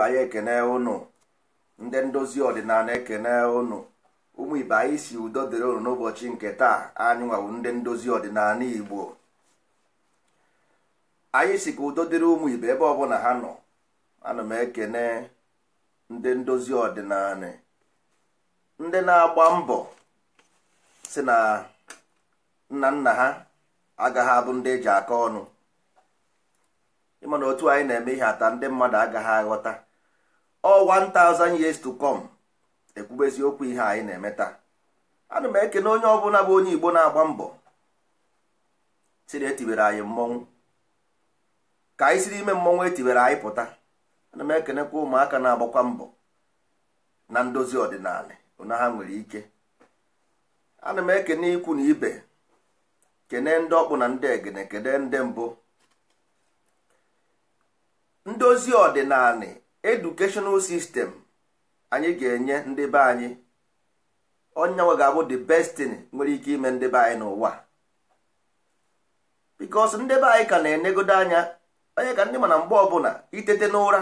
Ibe, anyị ekene ụnụ. Ndị ndozi ọdịnala, ekene ụnụ. Ụmụ ibe, anyị si udo dịrị ụnụ n'ụbọchị nke taa. Anyị nwawu ndị ndozi ọdịnala Igbo. Anyị si ka udo dịrị ụmụ ibe ebe ọbụla ha nọ. Ana m ekene ndị ndozi ọdịnala, ndị na-agba mbọ si na nna nna ha agaghị abụ ndị eji aka ọnụ. Ịma na otu anyị na-eme ihe ata, ndị mmadụ agaghị aghọta. Ọ 1000 years to come, ekwubezi okwu ihe anyị na-eme taa. Ana m ekene onye ọbụla bụ onye Igbo na-agba mbọ si na etibere anyị mmọnwụ, ka anyị siri ime mmọnwụ etibere anyị pụta. Ana m ekenekwa ụmụaka na-agbakwa mbọ na ndozi ọdịnala na ha nwere ike. Ana m ekene ikwu na ibe, kene ndị ọkpụ na ndị egene, kene ndị mbụ. Ndozi ọdịnala educational system anyị ga-enye ndị be anyị, onyenwe ga-abụ the best thing nwere ike ime ndị be anyị n'ụwa, because ndị be anyị ka na-enegodo anya onye ka ndị mana mgbe ọbụla itete n'ụra,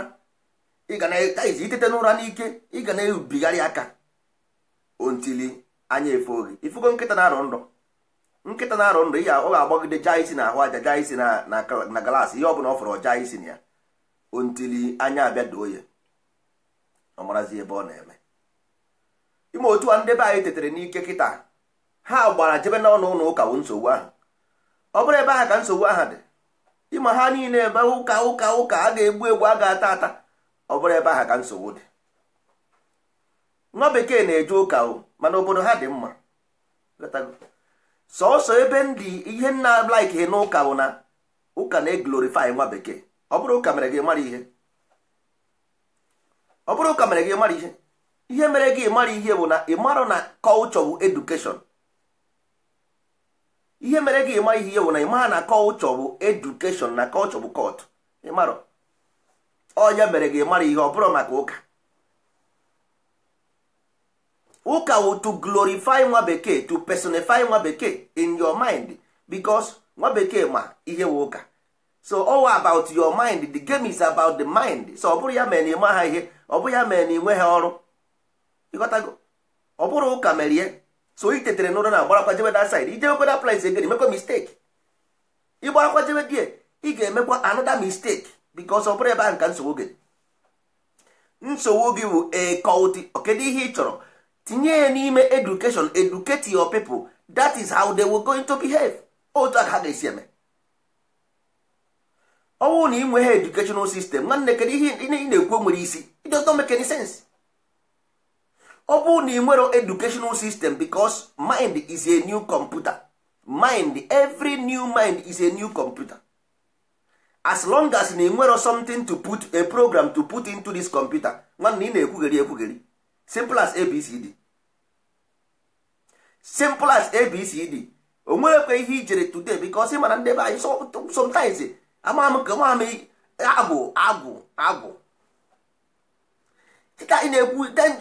itete n'ụra n'ike, ị ga na-ebigharị aka ontili anya efe oge ifugo. Nkịta na-arọ nrọ, nkịta na-arọ nrọ ihe, ọ ga-agbagide jaa isi na ahụ aja, jaa isi na glass, ihe ọbụla ọ fọrọ jaa isi na ya, ontili anya abịa doo ya, ọ marazi ebe ọ na-eme. Ime otu a, ndị be anyị tetere n'ike kịta, ha gbara jebe n'ọnụ ụlọ ụka bụ nsogbu ahụ. Ọ bụrụ ebe ahụ ka nsogbu ahụ dị, ịma ha niile ebe ụka, ụka, ụka, a ga-egbu egbu, a ga-ata ata. Ọ bụrụ ebe ahụ ka nsogbu dị. Nwa bekee na-eje ụka o, mana obodo ha dị mma. Sọọsọ ebe ndị ihe nna like n'ụka bụ na ụka na-eglorify nwa bekee. Ọ bụrụ ụka mere gị mara ihe, ọ bụrụ ụka mere gị mara ihe, ihe mere gị mara ihe bụ na ị mara na culture bụ education. Ihe mere gị mara ihe bụ na ị mara na culture bụ education, na culture bụ cult. Ị mara onye mere gị mara ihe, ọ bụrụ maka ụka. Ụka wụ to glorify nwa bekee, to personify nwa bekee in your mind, because nwa bekee ma ihe wụ ụka. So all about your mind, the game is about the mind. So ọ bụrụ ya mere na ịma ha ihe, ọ bụrụ ya mere na ị nweghị ọrụ, ịghọtago? Ọ bụrụ ụka merie. So ị tetere n'ụra na agbarakwa jebe that side, ijebekwa that place again, imekwa mistake. Ịgbarakwa jebe die, ị ga-emekwa another mistake, because ọ bụrụ ebe ahụ ka nsogbu gị. Nsogbu gị bụ a cult. Kedu ihe ị chọrọ tinye ya n'ime education? Educate your people, that is how they will going to behave. Otu aka ha ga-esi eme. Ọnwụ na ị nweghị educational system, nwanne, kedu ihe ị na-ekwu nwere isi? It does not make any sense. Ọ bụrụ na ị nwere educational system, because mind is a new computer. Mind, every new mind is a new computer. As long as na ị nwere something to put a program to put into this computer, nwanne, ị na-ekwugheri ekwugheri. Simple as ABCD, simple as ABCD. O nwerekwa ihe ijere today, because ị mara ndị be anyị sometimes ama m ka nwa m agwụ agwụ agwụ kịta ị na-ekwu. Then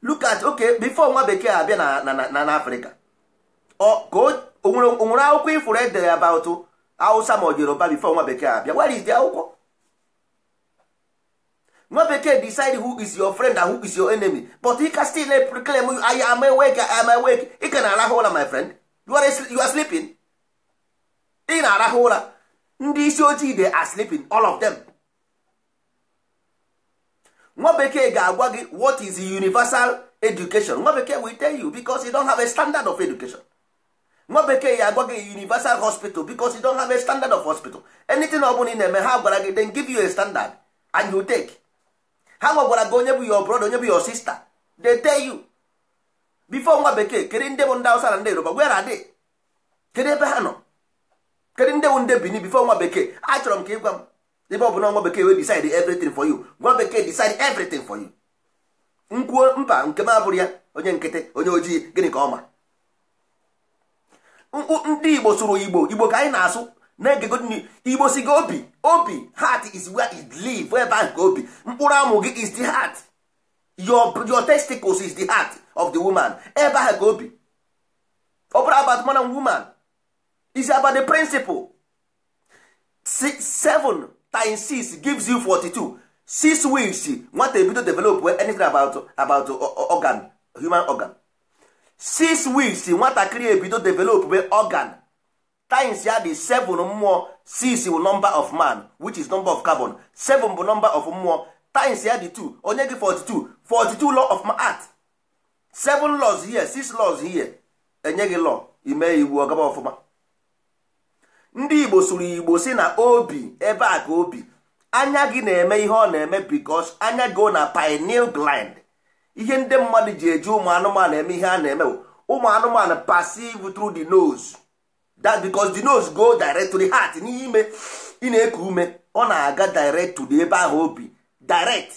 look at, okay, before nwa bekee abịa na Afrịka, ka o nwere akwụkwọ ifuru edere about Hausa ma ọ Yoruba before nwa bekee abịa? Where is the akwụkwọ? Nwa bekee decide who is your friend and who is your enemy, but he can still claim, "I am awake, I am awake." Ị ka na-arahụ ụra, my friend. You are sleeping. Ị na-arahụ ụra. Ndị isi ojii, they are sleeping, all of them. Nwa bekee ga-agwa gị what is universal education. Nwa bekee will tell you, because you don't have a standard of education. Nwa bekee ya agwa gị universal hospital, because you don't have a standard of hospital. Anything ọ bụla ị na-eme, ha gwara gị, then give you a standard and you take. Ha gwagwara gị onye bụ your brother, onye bụ your sister. They tell you. Before nwa bekee, kedu ndị bụ ndị Hausa na ndị Yoruba? Where are they? Kedu ebe ha nọ? Kedu ndị bụ ndị Benin before nwa bekee? Achọrọ m ka ị gwa m. Ebe ọ bụ na nwa bekee wey decide everything for you, nwa bekee decide everything for you. Nkwuo mba nke m abụrụ ya, onye nkịtị, onye ojii, gịnị ka ọ ma? Ndị Igbo sụrụ Igbo, Igbo ka anyị na-asụ na-egego. Igbo si gị obi, obi, heart is where it live. Ebe ahụ ka obi mkpụrụ amụ gị is the heart. Your testicles is the heart of the woman. Ebe ahụ ka obi. Ọ bụrụ about man and woman, is about the principle. 7 times 6 gives you 42. 6 weeks nwata ebido develop anything about organ, human organ. 6 weeks nwatakịrị ebido develop organ. Times ya dị 7 mmụọ, 6 bụ number of man, which is number of carbon, 7 bụ number of mmụọ. Times ya dị 2, onye gị 42. 42 law of art, 7 laws here, 6 laws here, enye gị law, ime iwu ọgaba ọfụma. Ndị Igbo sụrụ Igbo si na obi ebe a ka obi anya gị na-eme ihe ọ na-eme, because anya go na pineal gland. Ihe ndị mmadụ ji eji ụmụ anụmanụ eme ihe a na-eme bụ ụmụ anụmanụ perceive through the nose, that because the nose go direct to the heart. N'ime ị na-eku ume, ọ na-aga direct to the ebe ahụ obi direct.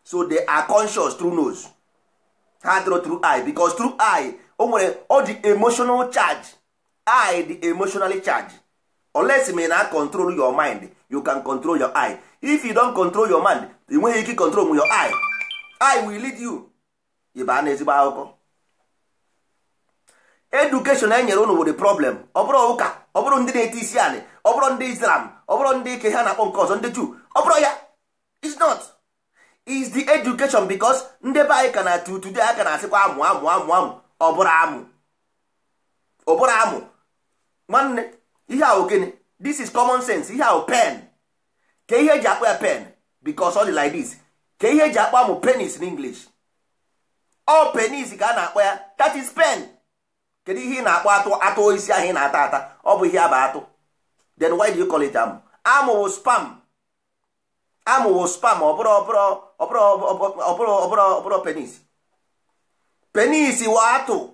So they are conscious through nose, ha dịrọ through eye, because through eye o nwere ọ dị emotional charge. Eye dị emotionally charge. Unless ma na control your mind, you can control your eye. If you don't control your mind, ị nweghị ike control your eye. Eye will lead you ịba na ezigbo akụkọ. Education e nyere unu bụ the problem. Ọ bụrụ ụka, ọ bụrụ ndị na-ete isi anị, ọ bụrụ ndị Islam, ọ bụrụ ndị ike ha na-akpọ nke ọzọ, ndị Juu, ọ bụrụ ya, it's not, is the education, because ndị be anyị ka na tu today aka na-asịkwa amụ amụ amụ amụ. Ọ bụrụ amụ, ọ bụrụ amụ. Nwanne, ihe ahụ gịnị? This is common sense. Ihe ahụ pen, ka ihe eji akpọ ya pen, because ọ dị like this. Ka ihe eji akpọ amụ penis in English, ọ penis ka a na-akpọ ya. That is pen. Kedu ihe ị na-akpọ atụ? Atụ isi ahụ ị na-ata ata, ọ bụ ihe a bụ atụ. Then why do you call it amụ? Amụ wụ spam. Amụ wụ spam. Ọ bụrụ, ọ bụrụ, ọ bụrụ, ọ bụrụ, ọ bụrụ, ọ bụrụ penis. Penis wụ atụ.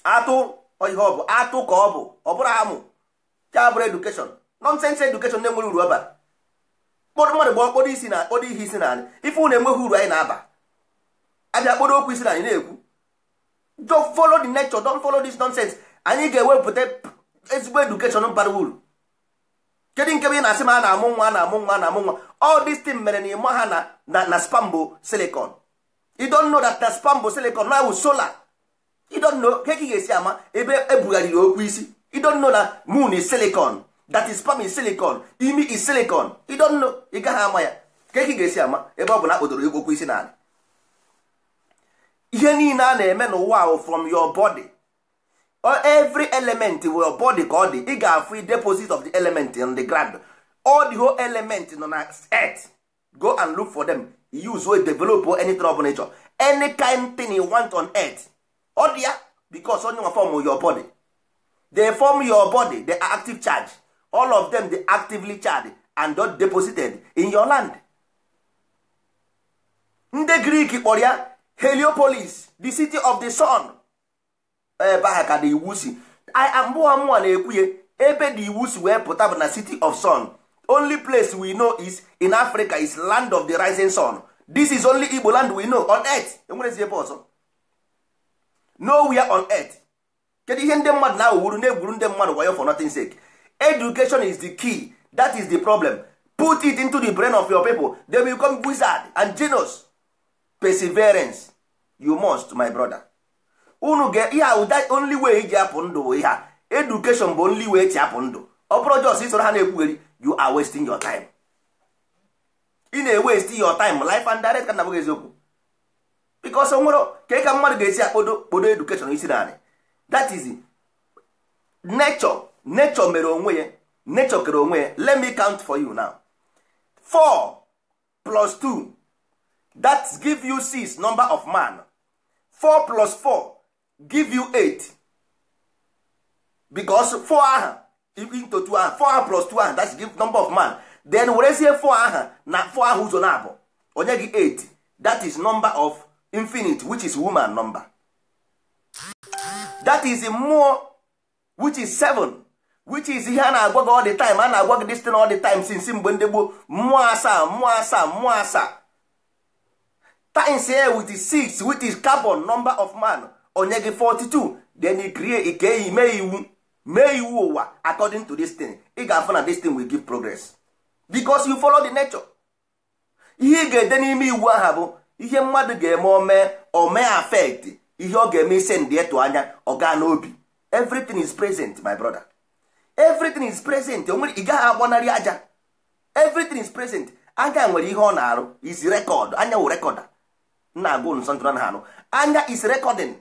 Atụ ihe ọ bụ, atụ ka ọ bụ, ọ bụrụ amụ. Ya bụrụ education, nonsense education na-enwere uru ọbara. Kpọrọ mmadụ gba kpọrọ isi na kpọrọ ihe isi na ife unu enweghị uru. Anyị na-aba abịa kpọrọ okwu isi na anyị na-ekwu, don't follow the nature, don't follow this nonsense. Anyị ga-ewepụta ezigbo education bara uru. Kedu nke bụ ị na-asị ma a na-amụ nwa, a na-amụ nwa, a na-amụ nwa? All this thing mere na ịma ha na sperm bụ silicon. You don't know that na sperm bụ silicon na solar. You don't know. Ka ị ga-esi ama ebe ebugharịrị okwu isi? You don't know na moon is silicon, that is sperm is silicon, imi is silicon. You don't know. Ị gaghị ama ya. Ka ị ga-esi ama ebe ọ bụ na akpọdoro okwu isi n'ala? Ihe niile a na-eme n'ụwa ahụ from your body, every element your body ka ọ dị. Ị ga-afụ deposit of the element on the ground. All the whole element nọ na earth. Go and look for them. Use wey develop anything of nature, any kind thing you want on earth, ọ dị ya, because onye nwa form your body. They form your body. They are active charge. All of them, they actively charged and not deposited in your land. Ndị Greek kpọrọ ya Heliopolis, the city of the sun. Ebe ahụ ka the iwu si mbụ mụnwa na-ekwuye ebe the iwu si wee pụta bụ na city of sun. Only place we know is in Africa is land of the rising sun. This is only Igbo land we know on earth. Enwerezi ebe ọzọ? Nowhere on earth. Kedu ihe ndị mmadụ na-awụrụ na-egwuru ndị mmadụ wayo for nothing sake? Education is the key. That is the problem. Put it into the brain of your people, they will become wizard and genius. Perseverance, you must, my brother. Unu ga ihe ahụ, that only way iji apụ ndụ bụ ihe a. Education bụ only way eji apụ ndụ. Ọ bụrụ just isoro ha na-ekwugheri, you are wasting your time. Ị na-ewaste your time life and direct. Ka na bụghị eziokwu, because o nwere ka ka mmadụ ga-esi akpodo kpodo education isi naanị. That is nature. Nature mere onwe ya, nature kere onwe ya. Let me count for you now. 4 plus 2, that give you 6, number of man. 4 plus 4 give you 8, because 4 aha into 2 aha, 4 aha plus 2 aha, that's give number of man. Then werezie 4 aha na 4 aha ụzọ na abụ, onye gị 8. That is number of infinite, which is woman number. That is mmụọ, which is 7, which is ihe a na-agwa gị all the time. A na-agwa gị this thing all the time since mgbe ndị gboo. Mmụọ asaa, mmụọ asaa, mmụọ asaa times here with 6, which is carbon, number of man, onye gị 42. Then you create ike mee iwu, mee iwu ụwa according to this thing. Ị ga-afụ na this thing will give progress because you follow the nature. Ihe ị ga-ede n'ime iwu aha bụ ihe mmadụ ga-eme, ome ome affect ihe ọ ga-eme ise ndị etu anya ọ gaa n'obi. Everything is present, my brother. Everything is present. Onwere ị gaghị agbanarị aja. Everything is present. Anya nwere ihe ọ na-arụ, is record. Anya wụ recorder. Na-agụ nsọ ntụrụ na anụ. Anya is recording.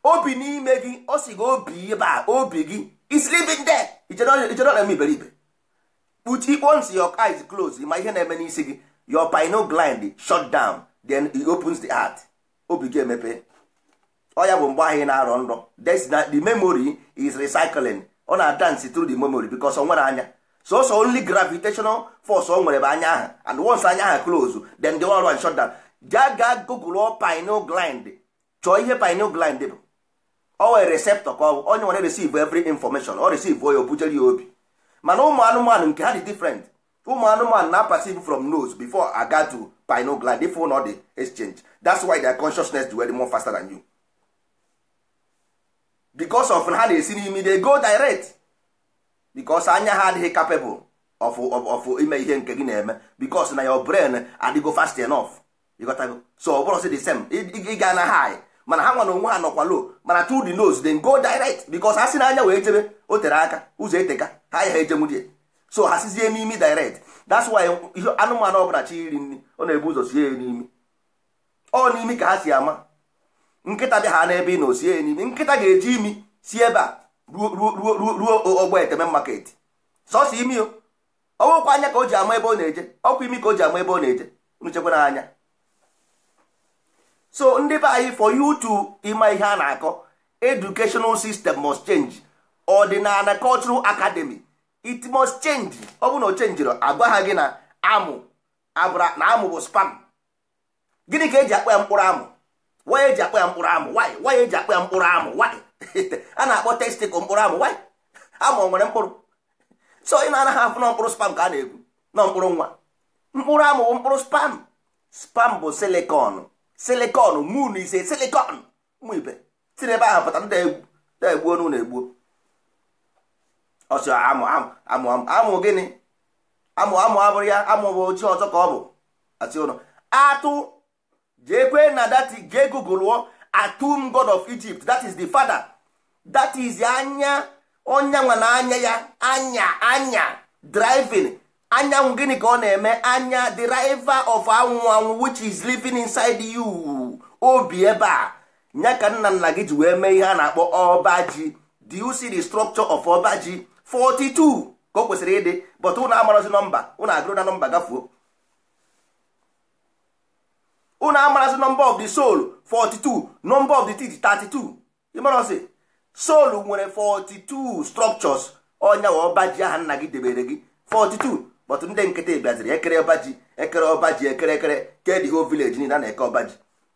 Obi n'ime gị, ọ sị gị obi ebe a, obi gị is living there. Ichere na-eme iberibe. Uche, once your eyes close, ma ihe na-eme n'isi gị, your pineal gland shut down, then it opens the heart. Obi gị emepe. Ọ ya bụ mgbe ahụ ị na-arọ nrọ. That's na the memory is recycling. Ọ na-dance through the memory because ọ nwere anya. So so only gravitational force o nwere bụ anya ahụ, and once anya ahụ close, then the one shut down. Gaa gaa google pineal gland, chọọ ihe pineal gland bụ. Ọ nwere receptor ka ọ bụ onye nwere receive every information. Ọ receive ya, o bujere ya obi. Mana ụmụ anụmanụ nke ha dị different. Ụmụ anụmanụ na perceive from nose before aga to pineal gland, if not the exchange. That's why their consciousness dị more faster than you, because of ha na-esi n'imi, they go direct, because anya ha adịghị capable of ime ihe nke gị na-eme, because na your brain adịgo fast enough. You got to. So ọ bụrụ the same ị ga na high, mana ha nwa na onwe ha nọkwa low, mana through the nose then go direct, because ha si n'anya wee jebe, o tere aka, ụzọ eteka ha ya ha ejenwudie. So ha sizie n'imi direct. That's why ihe anụmanụ ọbụla chi iri nri, ọ na-ebu ụzọ sie ya n'imi. Ọ n'imi ka ha si ama. Nkịta bịa ha n'ebe ị na osie ya n'imi. Nkịta ga-eji imi si ebe a ruo ruo ruo ruo ruo ọgbọ eteme market, sọsọ imi. O ọwụkwa anya ka o ji ama ebe ọ na-eje, ọkwa imi ka o ji ama ebe ọ na-eje. Unu chekwara anya. So ndị be anyị, for you to ịma ihe a na-akọ, educational system must change. Ọdịnala cultural academy, it must change. Ọ bụ na o chenjiri, agwa ha gị na amụ abụra na amụ bụ sperm. Gịnị ka eji akpọ ya mkpụrụ amụ? Why eji akpọ ya mkpụrụ amụ? Why eji akpọ ya mkpụrụ amụ? Why a na-akpọ testicle mkpụrụ amụ? Why? Amụ o nwere mkpụrụ? So ị na-anaghị afụ na mkpụrụ sperm ka a na-ekwu na mkpụrụ nwa. Mkpụrụ amụ bụ mkpụrụ sperm. Sperm bụ silicon. Silicon, moon is a silicon. Ụmụ ibe si n'ebe ahụ pụta. Ndị egwu egbuo n'ụlọ egbuo ọsọ amụ amụ amụ amụ amụ. Gịnị amụ amụ? Abụrụ ya amụ bụ ochi ọzọ ka ọ bụ asị ụlọ atụ. Jee kwe na that, jee google Atum, god of Egypt. That is the father. That is anya onye nwa na anya ya, anya anya driving anyanwụ. Gịnị ka ọ na-eme anya? Driver of anwụ anwụ, which is living inside you. Obi ebe a nya ka nna nna gị ji wee mee ihe a na-akpọ ọba ji. Do you see the structure of ọba ji? 42 ka o kwesịrị ịdị, but ụnụ amarazi nọmba. Ụnụ agụrụ na nọmba gafuo. Ụnụ amarazi number of the soul, 42, number of the teeth, 32. Ịmarọzi soul nwere 42 structures. Ọnya wa ọba ji aha nna gị debere gị, 42. But ndị nkịtị bịaziri ekere ọba ji, ekere ọba ji, ekere ekere ke the whole village niile a na-eke ọba ji.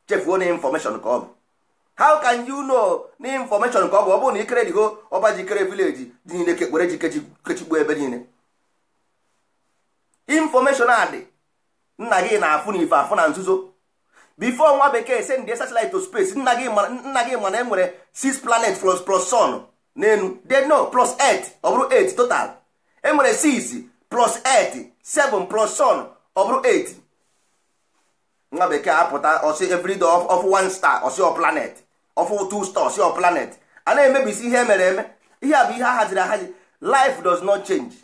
Chefuo na information ka ọ bụ. How can you know na information ka ọ bụ? Ọ bụrụ na ikere the whole ọba ji, kere village dị niile, were ji kechigbuo ebe niile. Information a dị nna gị na-afụ na ife afụ na nzuzo. Before nwa bekee send the satellite to space, nna gị ma, nna gị ma na enwere 6 planet plus sun n'elu. They know plus 8, ọ bụrụ 8 total. Enwere 6 plus 8, 7 plus sun, ọ bụrụ 8. Nwa bekee apụta, ọsị every day of one star, ọsị ọ planet, of two star, ọsị ọ planet. A na-emebisi ihe emere eme. Ihe a bụ ihe a haziri ahazi. Life does not change.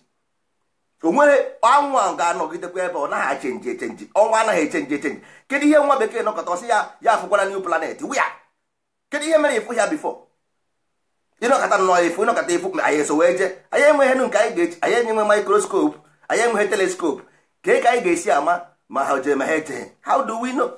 O nwere anwụ a ga-anọgidekwa ebe ọ naghị achenji echenji. Ọnwa anaghị echenji echenji. Kedu ihe nwa bekee nọkọta, ọsị ya ya afụkwara new planet wia? Kedu ihe mere ịfụ ya before? Ịnọkọta nnọọ efu, ịnọkọta efu, anyị eso wee jee. Anyị enweghị nụ nke anyị ga-eji, anyị enyewe microscope, anyị enweghị telescope. Kee ka anyị ga-esi ama ma ha jee ma ha ejee? How do we know?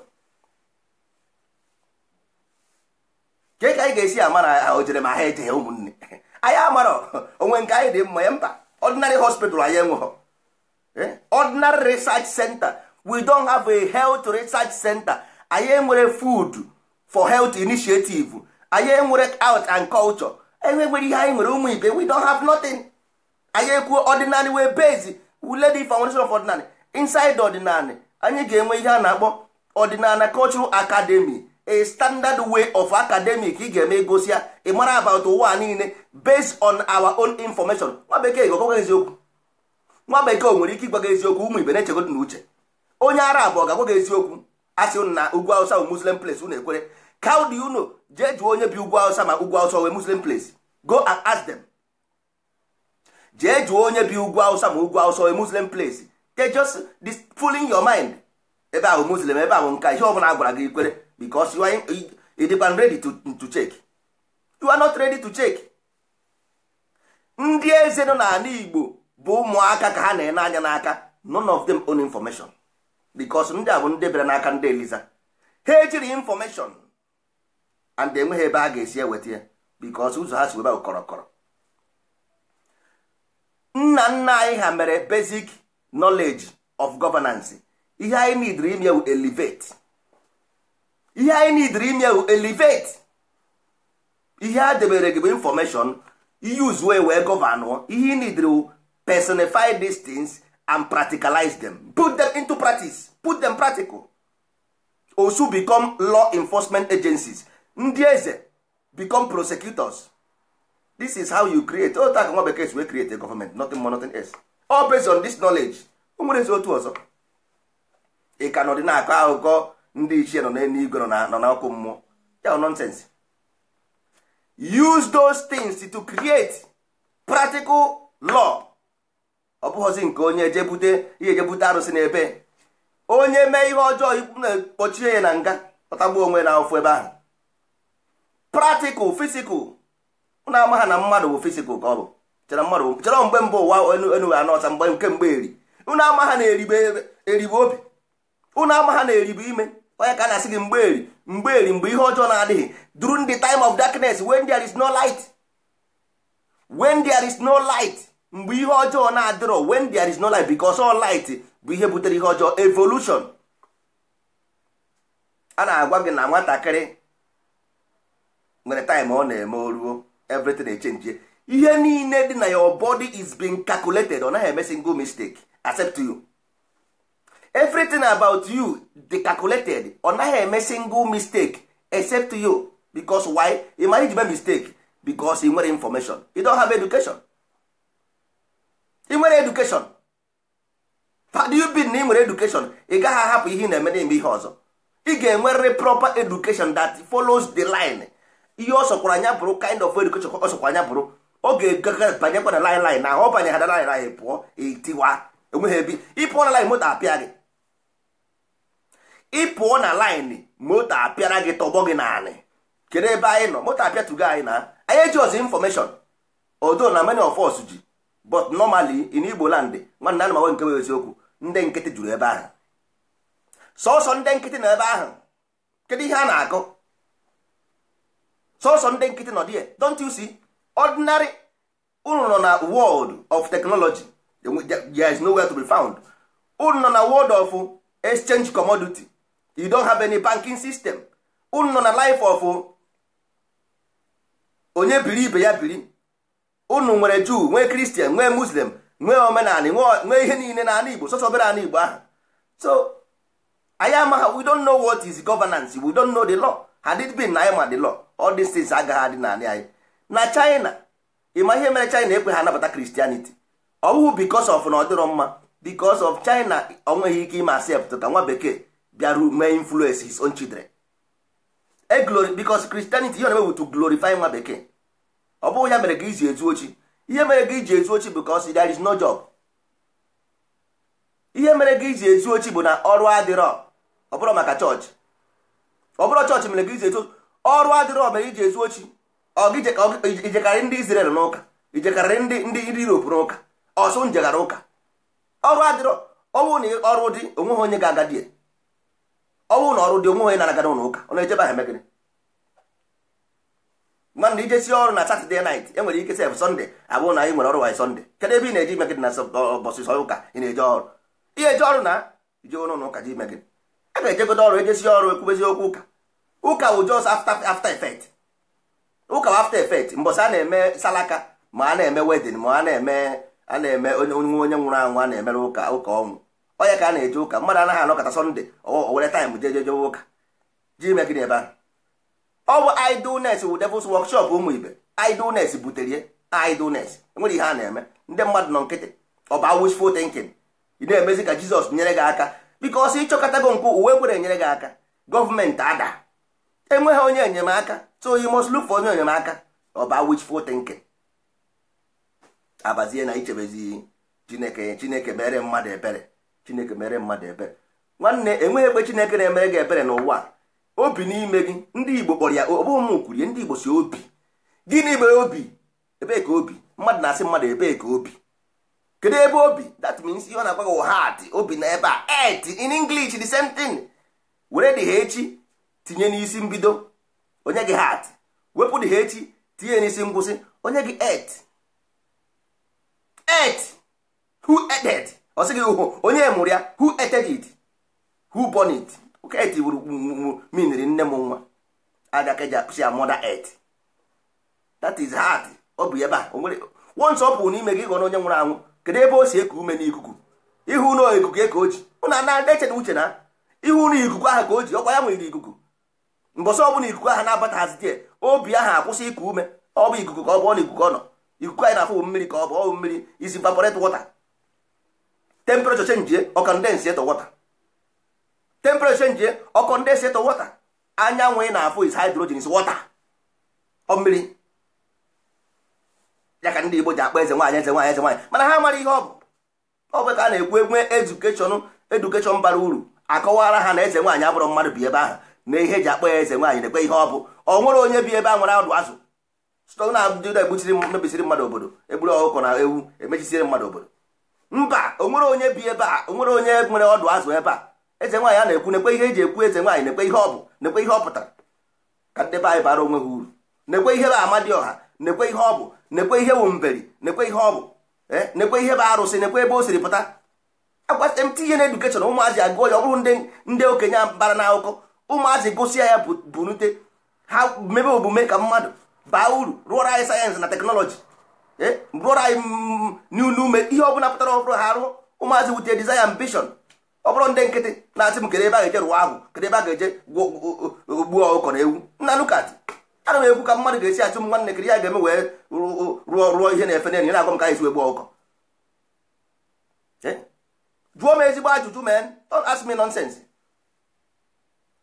Kee ka anyị ga-esi ama na ha o jere ma ha ejee? Ụmụnne anyị, amarọ onwe nke anyị dị mma ya. Mba, ordinary hospital anyị enweghị. Ordinary research center, we don't have a health research center. Anyị enwere food for health initiative. Anyị enwere art and culture. Enwere ihe anyị nwere, ụmụ ibe? We don't have nothing. Anyị ekwuo ordinary way base, we lay the foundation of ordinary. Inside ordinary, anyị ga-enwe ihe a na-akpọ Ọdịnala Cultural Academy, a standard way of academic. Ị ga-eme egosi ya, ị mara about ụwa niile based on our own information. Nwa bekee ga-agwa eziokwu? Nwa bekee o nwere ike ịgwa gị eziokwu? Ụmụ ibe, na-echegodo na uche. Onye Arab ọ ga-agwa gị eziokwu? Asị unu na ugwu Awụsa bụ Muslim place, unu ekwere. How do you know? Jee jụọ onye bi ugwu Awụsa ma ugwu Awụsa wee Muslim place. Go and ask them. Jee jụọ onye bi ugwu Awụsa ma ugwu Awụsa wee Muslim place. They just this fooling your mind. Ebe ahụ Muslim, ebe ahụ nka, ihe ọbụla a gwara gị ikwere, because you are ịdịkwa ready to check. You are not ready to check. Ndị eze nọ n'ala Igbo bụ ụmụaka ka ha na-ene anya n'aka. None of them own information, because ndị a bụ ndị bịara n'aka ndị Eliza. Ha ejiri information and enweghị ebe a ga-esi eweta ya, because ụzọ ha si webe kọrọkọrọ. Nna nna anyị ha mere basic knowledge of governance. Ihe anyị nidiri ime wu elevate. Ihe anyị nidiri ime wu elevate. Ihe a debere gị bụ information, use wee govern. Ihe ị nidiri wu personify these things and practicalize them, put them into practice, put them practical. Osu become law enforcement agencies, ndị eze become prosecutors. This is how you create. Otu aka nwa bekee si wee create a government, nothing more, nothing else, all based on this knowledge. O nwere ezi otu ọzọ ị ka nọdị na-akọ akụkọ ndị ichie nọ n'eluigwe, nọ n'ọkụ mmụọ ya. Nonsense. Use those things to create practical law. Ọ bụghịzi nke onye ejebute ihe, ejebute arụsị n'ebe onye mee ihe ọjọọ, ikwu na-ekpochie ya na nga, ọtagbuo onwe na ofu ebe ahụ. Practical, physical. Ụnụ ama ha na mmadụ bụ physical ka ọ bụ. Chere mmadụ, chere mgbe mbụ ụwa enu anọ ọsa, mgbe nke mgbe eri. Ụnụ ama ha na-eribe eribe obi. Ụnụ ama ha na-eribe ime onye ka a na-asị gị mgbe eri, mgbe eri, mgbe ihe ọjọọ na-adịghị, during the time of darkness, when there is no light, when there is no light, mgbe ihe ọjọọ na-adịrọ, when there is no light, because all light bụ ihe butere ihe ọjọọ, evolution. A na-agwa gị na nwatakịrị nwere time ọ na-eme oruo, everything echenjie. Ihe niile dị na your body is being calculated. Ọ naghị eme single mistake except you. Everything about you dị calculated. Ọ naghị eme single mistake except you. Because why? Ị mara iji mee mistake? Because ị nwere information. You don't have education. Ị nwere education? Had you been na ị nwere education, ị gaghị ahapụ ihe ị na-eme na-eme ihe ọzọ. Ị ga-enwerịrị proper education that follows the line. Ihe ọ sọkwara anya bụrụ, kind of education ọ sọkwara anya bụrụ, ọ ga-ega banyekwa na line line na ọ banye ha na line line pụọ, etiwa enweghị ebe ị pụọ na line, moto apịa gị. Ị pụọ na line, moto apịara gị, tọgbọ gị naanị. Kedu ebe anyị nọ? Moto apịatugo anyị na anyị eji ọzọ information, although na many of us ji, but normally in Igbo land, nwanne, ana m nke bụ eziokwu, ndị nkịtị juru ebe ahụ. Sọsọ ndị nkịtị nọ ebe ahụ. Kedu ihe a na-akọ? Sọsọ ndị nkịtị nọ there. Don't you see? Ordinary unu nọ na world of technology, there is nowhere to be found. Unu nọ na world of exchange commodity. You don't have any banking system. Unu nọ na life of onye biri ibe ya biri. Unu nwere Jew, nwee Christian, nwee Muslim, nwee omenala, nwee ihe niile n'ala Igbo. Sọsọ obere ala Igbo ahụ. So anyị amaghị, we don't know what is governance. We don't know the law. Had it been na anyị ma the law, all these things agaghị adị n'ala anyị. Na China, ịma ihe mere China ekwe ha anabata Christianity? Ọ bụghị because of na ọ dịrọ mma, because of China ọ nweghị ike ime accept ka nwa bekee bịaru mee influence his own children. E glory, because Christianity, ihe ọ na-eme to glorify nwa bekee. Ọ bụghị ya mere ka iji ezu ochi. Ihe mere gị iji ezu ochi, because there is no job. Ihe mere gị iji ezu ochi bụ na ọrụ adịrọ. Ọ bụrụ maka chọọchị, ọ bụrụ chọọchị mere gị iji ezu, ọrụ adịrọ mere iji ezu ochi. Ọ gị ijekarị ndị Israel n'ụka, ijekarị ndị Europe n'ụka, ọsụ njegara ụka. Ọrụ adịrọ. Ọ bụrụ na ọrụ dị, onweghị onye ga-aga die. Ọ bụrụ na ọrụ dị, onweghị onye na-aga n'ụlọ ụka. Ọ na-ejebe ahụ eme gịnị? Nwanne, ijesi ọrụ na Saturday night, enwere ike sef Sunday abụrụ na anyị nwere ọrụ. Anyị Sunday, kedu ebe ị na-eji ime gịnị na ụbọchị sọ ụka? Ị na-eje ọrụ, ihe eje ọrụ na ije ụlọ ụka ji ime gịnị? A ga-ejegodo ọrụ, ejesi ọrụ, ekwubezi okwu ụka. Ụka wụ just after effect. Ụka wụ after effect. Mbọsị a na-eme salaka, ma a na-eme wedding, ma a na-eme onye onye nwụrụ anwụ, a na-emere ụka, ụka ọnwụ, onye ka a na-eje ụka. Mmadụ anaghị anọkọta Sunday o were time jee jeje ụka ji ime gịnị ebe ahụ? Ọ bụ idleness wụ devil's workshop. Ụmụ ibe, idleness butere idleness. Enwere ihe a na-eme, ndị mmadụ nọ nkịtị. Ọ bụ wishful thinking. Ị na-emezi ka Jizọs nyere gị aka, because ịchọkọtago nke uwe kwere enyere gị aka. Gọọmenti ada, enweghị onye enyemaka, so you must look for onye enyemaka. Ọ bụ wishful thinking. Abazie na ichebezi Chineke, Chineke mere mmadụ ebere. Chineke mere mmadụ ebere. Nwanne, enweghị ekpe Chineke na-emere gị ebere n'ụwa. Obi n'ime gị, ndị Igbo kpọrọ ya, ọ bụghị m kwurie, ndị Igbo si obi. Gịnị bụ obi? Ebee ka obi? Mmadụ na-asị mmadụ ebee ka obi, kedu ebe obi? That means ihe ọ na-agwa gị heart, obi na ebe a, earth in English, the same thing. Were dị ha echi tinye n'isi mbido, onye gị heart. Wepụ dị ha echi tinye n'isi ngwụsị, onye gị earth. Earth, who ate? Ọ sị gị hụ onye mụrụ ya, who ate it, who born it? Earth wuru miniri nne m nwa agakeja si ya mother earth. That is heart. Ọ bụ ebe a once ọ pụrụ n'ime gị, gọ na onye nwụrụ anwụ. Kedu ebe o si eku ume? N'ikuku. Ihu na ikuku ka o ji ụna na eche na uche na ihu na ikuku ahụ ka o ji ọkwa ya nwere ikuku. Mbọsọ ọbụla ikuku ahụ na-abataghazite, obi ahụ akwụsị iku ume. Ọ bụ ikuku ka ọ bụ, ọ na ikuku ọ nọ. Ikuku anyị na-afụ bụ mmiri ka ọ bụ, ọ bụ mmiri is evaporate water. Temperature change, ọ condense to water. Temperature change, ọ condense to water. Anyanwụ ị na-afụ is hydrogen, is water, ọ mmiri. Ya ka ndị Igbo ji akpọ eze nwaanyị eze nwaanyị, eze nwaanyị, mana ha mara ihe ọ bụ. Ọ bụ ka a na-ekwu enwe education. Education bara uru. Akọwara ha na eze nwaanyị abụrụ mmadụ bi ebe ahụ, na ihe eji akpọ ya eze nwaanyị, na-ekwe ihe ọ bụ. Ọ nwere onye bi ebe a nwere ọdụ azụ site na ndị egbuchiri mebisiri mmadụ obodo, egburu ọkụkọ na ewu emechisiri mmadụ obodo. Mba, o nwere onye bi ebe a, o nwere onye nwere ọdụ azụ ebe a. Eze nwaanyị a na-ekwu, nekwe ihe eji ekwu eze nwaanyị, nekwe ihe ọ bụ, nekwe ihe ọ pụtara, ka ndị be anyị bara onwe ha uru. Nekwe ihe bụ Amadioha, nekwe ihe ọ bụ, nekwe ihe bụ mberi, nekwe ihe ọ bụ, nekwe ihe bụ arụsị, nekwe ebe o siri pụta. Tinye na education, ụmụazị agụọ ya. Ọ bụrụ ndị okenye bara n'akụkọ, ụmụazị gụsịa ya, bunute ha, mebe omume ka mmadụ baa uru, rụọrọ anyị science na technology, rụọrọ anyị n'ume ihe ọbụla pụtara ọbụrụ ha rụọ. Ụmụazị wute desire, ambition. Ọ bụrụ ndị nkịtị na-asị m, kedu ebe a ga-eje rụọ ahụ, kedu ebe a ga-eje gbuo ọkụkọ na ewu? Nna, lukat ana m ekwu ka mmadụ ga-esi achụ m. Nwanne, kiri ya ga-eme wee rụọ ihe na-efe n'enyi na-agwa m ka anyị si wee gbuo ọkụkọ. Jụọ m ezigbo ajụjụ, man. Don't ask me nonsense.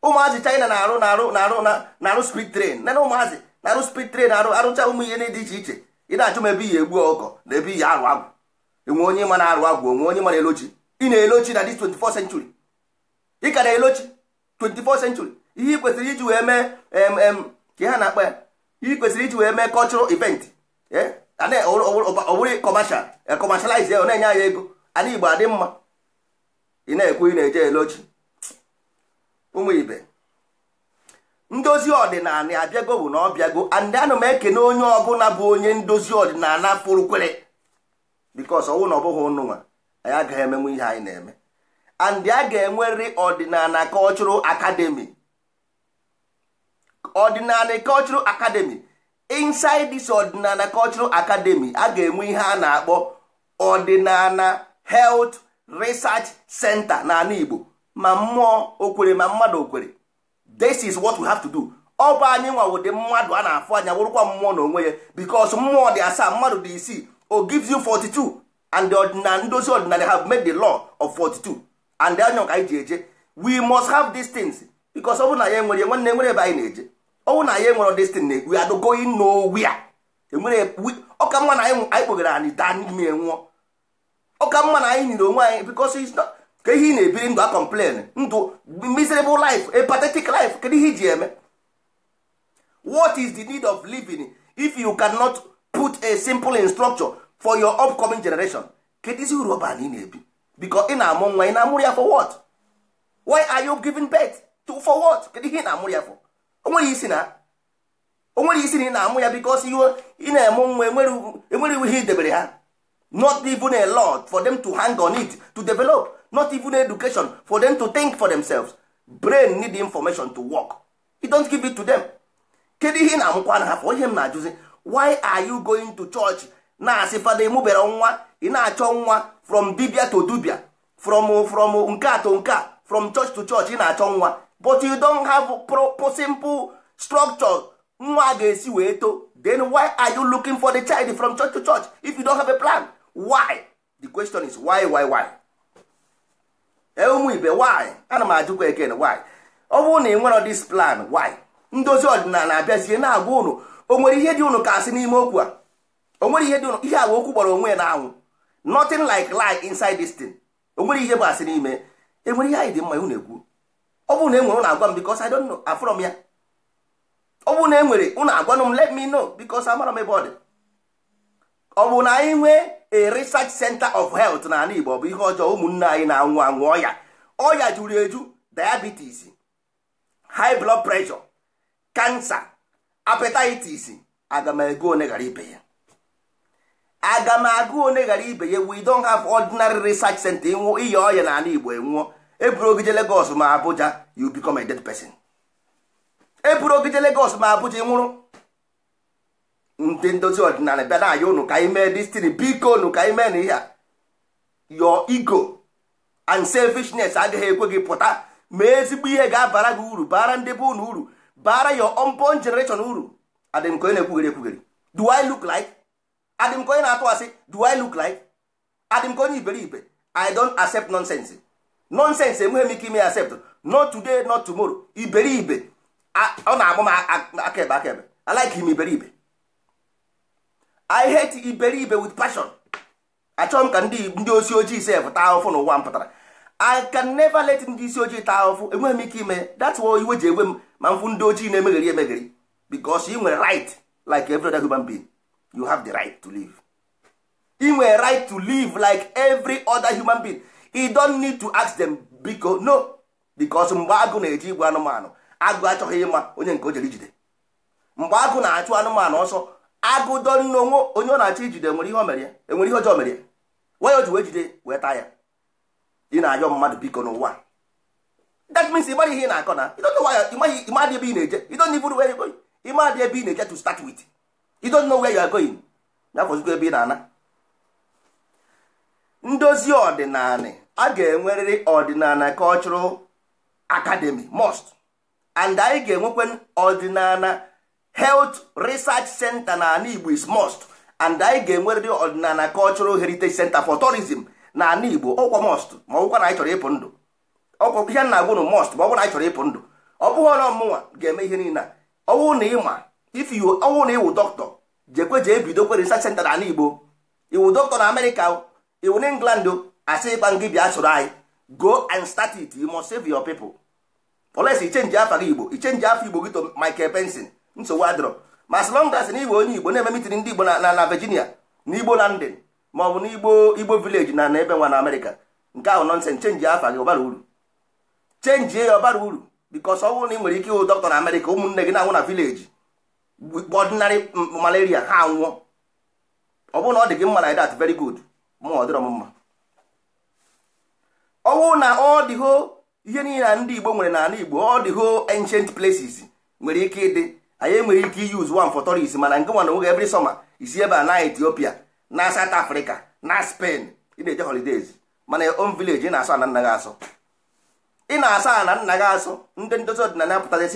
Ụmụazị China na-arụ speed train. Nene ụmụazị na-arụ speed train, arụ arụcha ụmụ ihe dị iche iche. Ị na-achụ m ebe iyi egbu ọkụkọ na ebe iyi arụ agwụ. Enwe onye ma na-arụ agwụ? Onwe onye ma na-elochi? Ị na-elochi na this 24th century? Ị ka na-elochi 24th century? Ihe ị kwesịrị iji wee mee ka ha na-akpa ya, ihe ị kwesịrị iji wee mee cultural event, ọ bụrụ commercial, commercialize ya, ọ na-enye anyị ego, ana Igbo adị mma. Ị na-ekwu ị na-eje elochi. Ụmụ ibe, ndozi ọdịnala abịago, bụ na ọ bịago. And ana m ekene onye ọbụla bụ onye ndozi ọdịnala pụrụ kwere, because ọwụ na ọ bụghị ụnụ nwa, anyị agaghị emenwe ihe anyị na-eme. And a ga-enwerịrị ọdịnala cultural academy, ọdịnala cultural academy. Inside this ọdịnala cultural academy, a ga-enwe ihe a na-akpọ ọdịnala health research center n'ala Igbo. Ma mmụọ okwere, ma mmadụ okwere, this is what we have to do. Ọ bụ anyị nwa ụdị mmadụ a na-afụ anya, wụrụkwa mmụọ n'onwe ya, because mmụọ dị asaa, mmadụ dị isii, o gives you 42. And the ọdịnala, ndozi ọdịnala have made the law of 42, and anya ka anyị ji eje. We must have these things, because ọ bụrụ na ya enwere, nwanne, enwere ebe anyị na-eje. Ọ bụrụ na ya enwere this thing, we are going nowhere. Enwere ọka mma na anyị kpogara anyị daa n'ime nwụọ. Ọka mma na anyị nyere onwe anyị, because it's not ka ihe ị na-ebiri ndụ a complain, ndụ miserable life, a pathetic life. Kedu ihe iji eme? What is the need of living if you cannot put a simple instruction for your upcoming generation? Kedu isi uru ọbara na ị na-ebi? Because ị na-amụ nwa, ị na-amụrụ ya for what? Why are you giving birth to? For what? Kedu ihe ị na-amụrụ ya for? O nwere isi na o nwere isi na ị na-amụ ya because ị na-eme nwa, enwere ihe i debere ha. Not even a law for them to hang on it to develop, not even education for them to think for themselves. Brain need information to work. You don't give it to them. Kedu ihe ị na-amụkwa na ha for? Ihe m na-ajụzi, why are you going to church na-asị fada emubere nwa? Ị na-achọ nwa from dibia to dibia, from nke a to nke a, from church to church, ị na-achọ nwa, but you don't have proper simple structure nwa ga-esi wee too. Then why are you looking for the child from church to church if you don't have a plan? Why? The question is why? Ụmụ ibe, why? Ana m ajụkwa again, why? Ọ bụrụ na ị nwere this plan, why? Ndozi ọdịnala abịazie na-agwa ụnụ, o nwere ihe dị ụnụ ka asị n'ime okwu a? O nwere ihe dị ụnụ? Ihe a bụ okwu gbara onwe ya n'anwụ. Nothing like lie inside this thing. O nwere ihe bụ asị n'ime? Enwere ihe anyị dị mma unu ekwu? Ọ bụrụ na e nwere, ụnụ agwa m, because I don't know, afụrọ m ya. Ọ bụrụ na e nwere, ụnụ agwanụ m, let me know, because amara m ebe ọ dị. Ọ bụ na anyị nwee a research center of health n'ala Igbo, ọ bụ ihe ọjọọ? Ụmụnne anyị na-anwụ anwụ, ọya ọya juru eju, diabetes, high blood pressure, cancer, hepatitis. Aga m ego one ghara ibe ya, aga m agụ one ghara ibe ya. We don't have ordinary research center. Ịnwụ iyi ọya n'ala Igbo, enwụọ, eburu ogije Lagos ma Abuja, you become a dead person. Eburu ogije Lagos ma Abuja, ị nwụrụ. Ndị ndozi ọdịnala bịa na-aya unu ka anyị mee destiny, biko unu ka anyị mee na ihe a. Your ego and selfishness agaghị ekwe gị pụta ma ezigbo ihe ga-abara gị uru, bara ndị be unu uru, bara your unborn generation uru. Adị m ka onye na-ekwugheri ekwugheri? Do I look like? Adị m ka onye na-atụ asị? Do I look like? Adị m ka onye iberibe? I don't accept nonsense. Nonsense enweghị m ike ime accept, not today, not tomorrow. Iberibe ọ na-agba m aka ebe aka ebe. I like him iberibe. I hate iberibe with passion. Achọghị m ka ndị osi ojii sef taa ahụfụ n'ụwa m pụtara. I can never let ndị isi ojii taa ahụfụ. Enweghị m ike ime. That's why iwe ji egwe m ma mfụ ndị ojii na-emegheri emegheri, because ị nwere right like every other human being. You have the right to live. Ị nwere right to live like every other human being. You don't need to ask them biko, no, because mgbe agụ na-eji igwe anụmanụ, agụ achọghị ịma onye nke o jere ijide. Mgbe agụ na-achụ anụmanụ ọsọ, agụ dononwe onye ọ na-achọ ijide nwere ihe o mere ya, enwere ihe ọjọọ mere ya, why o ji wee jide wee taa ya? Ị na-ayọ mmadụ biko n'ụwa, that means ị mara ihe ị na-akọ na you don't know why. Ịmadị ebe ị na-eje. You don't even know where you're going. Ịmadị ebe ị na-eje to start with. You don't know where you are going. Ya fọzikwa ebe ị na-ana. Ndozi ọdịnala, a ga-enwerịrị ọdịnala cultural academy, must, and anyị ga-enwekwa ọdịnala health research center na ala Igbo, is must, and anyị ga-enwerịrị ọdịnala cultural heritage center for tourism na ala Igbo, ọkwa must. Ma ọbụkwa na anyị chọrọ ịpụ ndụ, ọkwa ihe na agwụ must. Ma ọ bụrụ na anyị chọrọ ịpụ ndụ, ọ bụghị na ọmụnwa ga-eme ihe niile a. Ọ bụrụ na ịma, if you, ọ bụrụ na ịwụ dọkịta, jekwe jee bidokwe research center na ala Igbo. Iwu dọkịta na Amerịka, iwu na England, asị ịkpa ngị bịa soro anyị. Go and start it. You must save your people, unless i change afa gị Igbo, i change afa Igbo gị to Michael Benson, nsogbu adịrọ. Ma as long as na igbo onye Igbo na-eme meeting ndị Igbo na Virginia, na Igbo Landing, ma ọ bụ na Igbo village na ebe nwa na Amerịka, nke ahụ nonsense. Change afa gị, ọbara uru. Change ya, ọbara uru, because ọ bụrụ na ị nwere ike ịhụ dọkịta na Amerịka, ụmụnne gị na-anwụ na village, ordinary malaria ha anwụọ. Ọ bụrụ na ọ dị gị mma like that, very good. Mụ ọ dịrọ m mma. Ọ bụrụ na ọ dịho ihe niile na ndị Igbo nwere n'ala Igbo, ọ dịho ancient places nwere ike ịdị, anyị enwere ike use one for tourist. Mana nke nwa na nwoge, every summer isi ebe a na Ethiopia, na South Africa, na Spain, ị na-eje holidays, mana your own village, ị na-asọ ana nna gị asọ, ị na-asa ana nna gị asọ. Ndị ndozi ọdịnala pụtara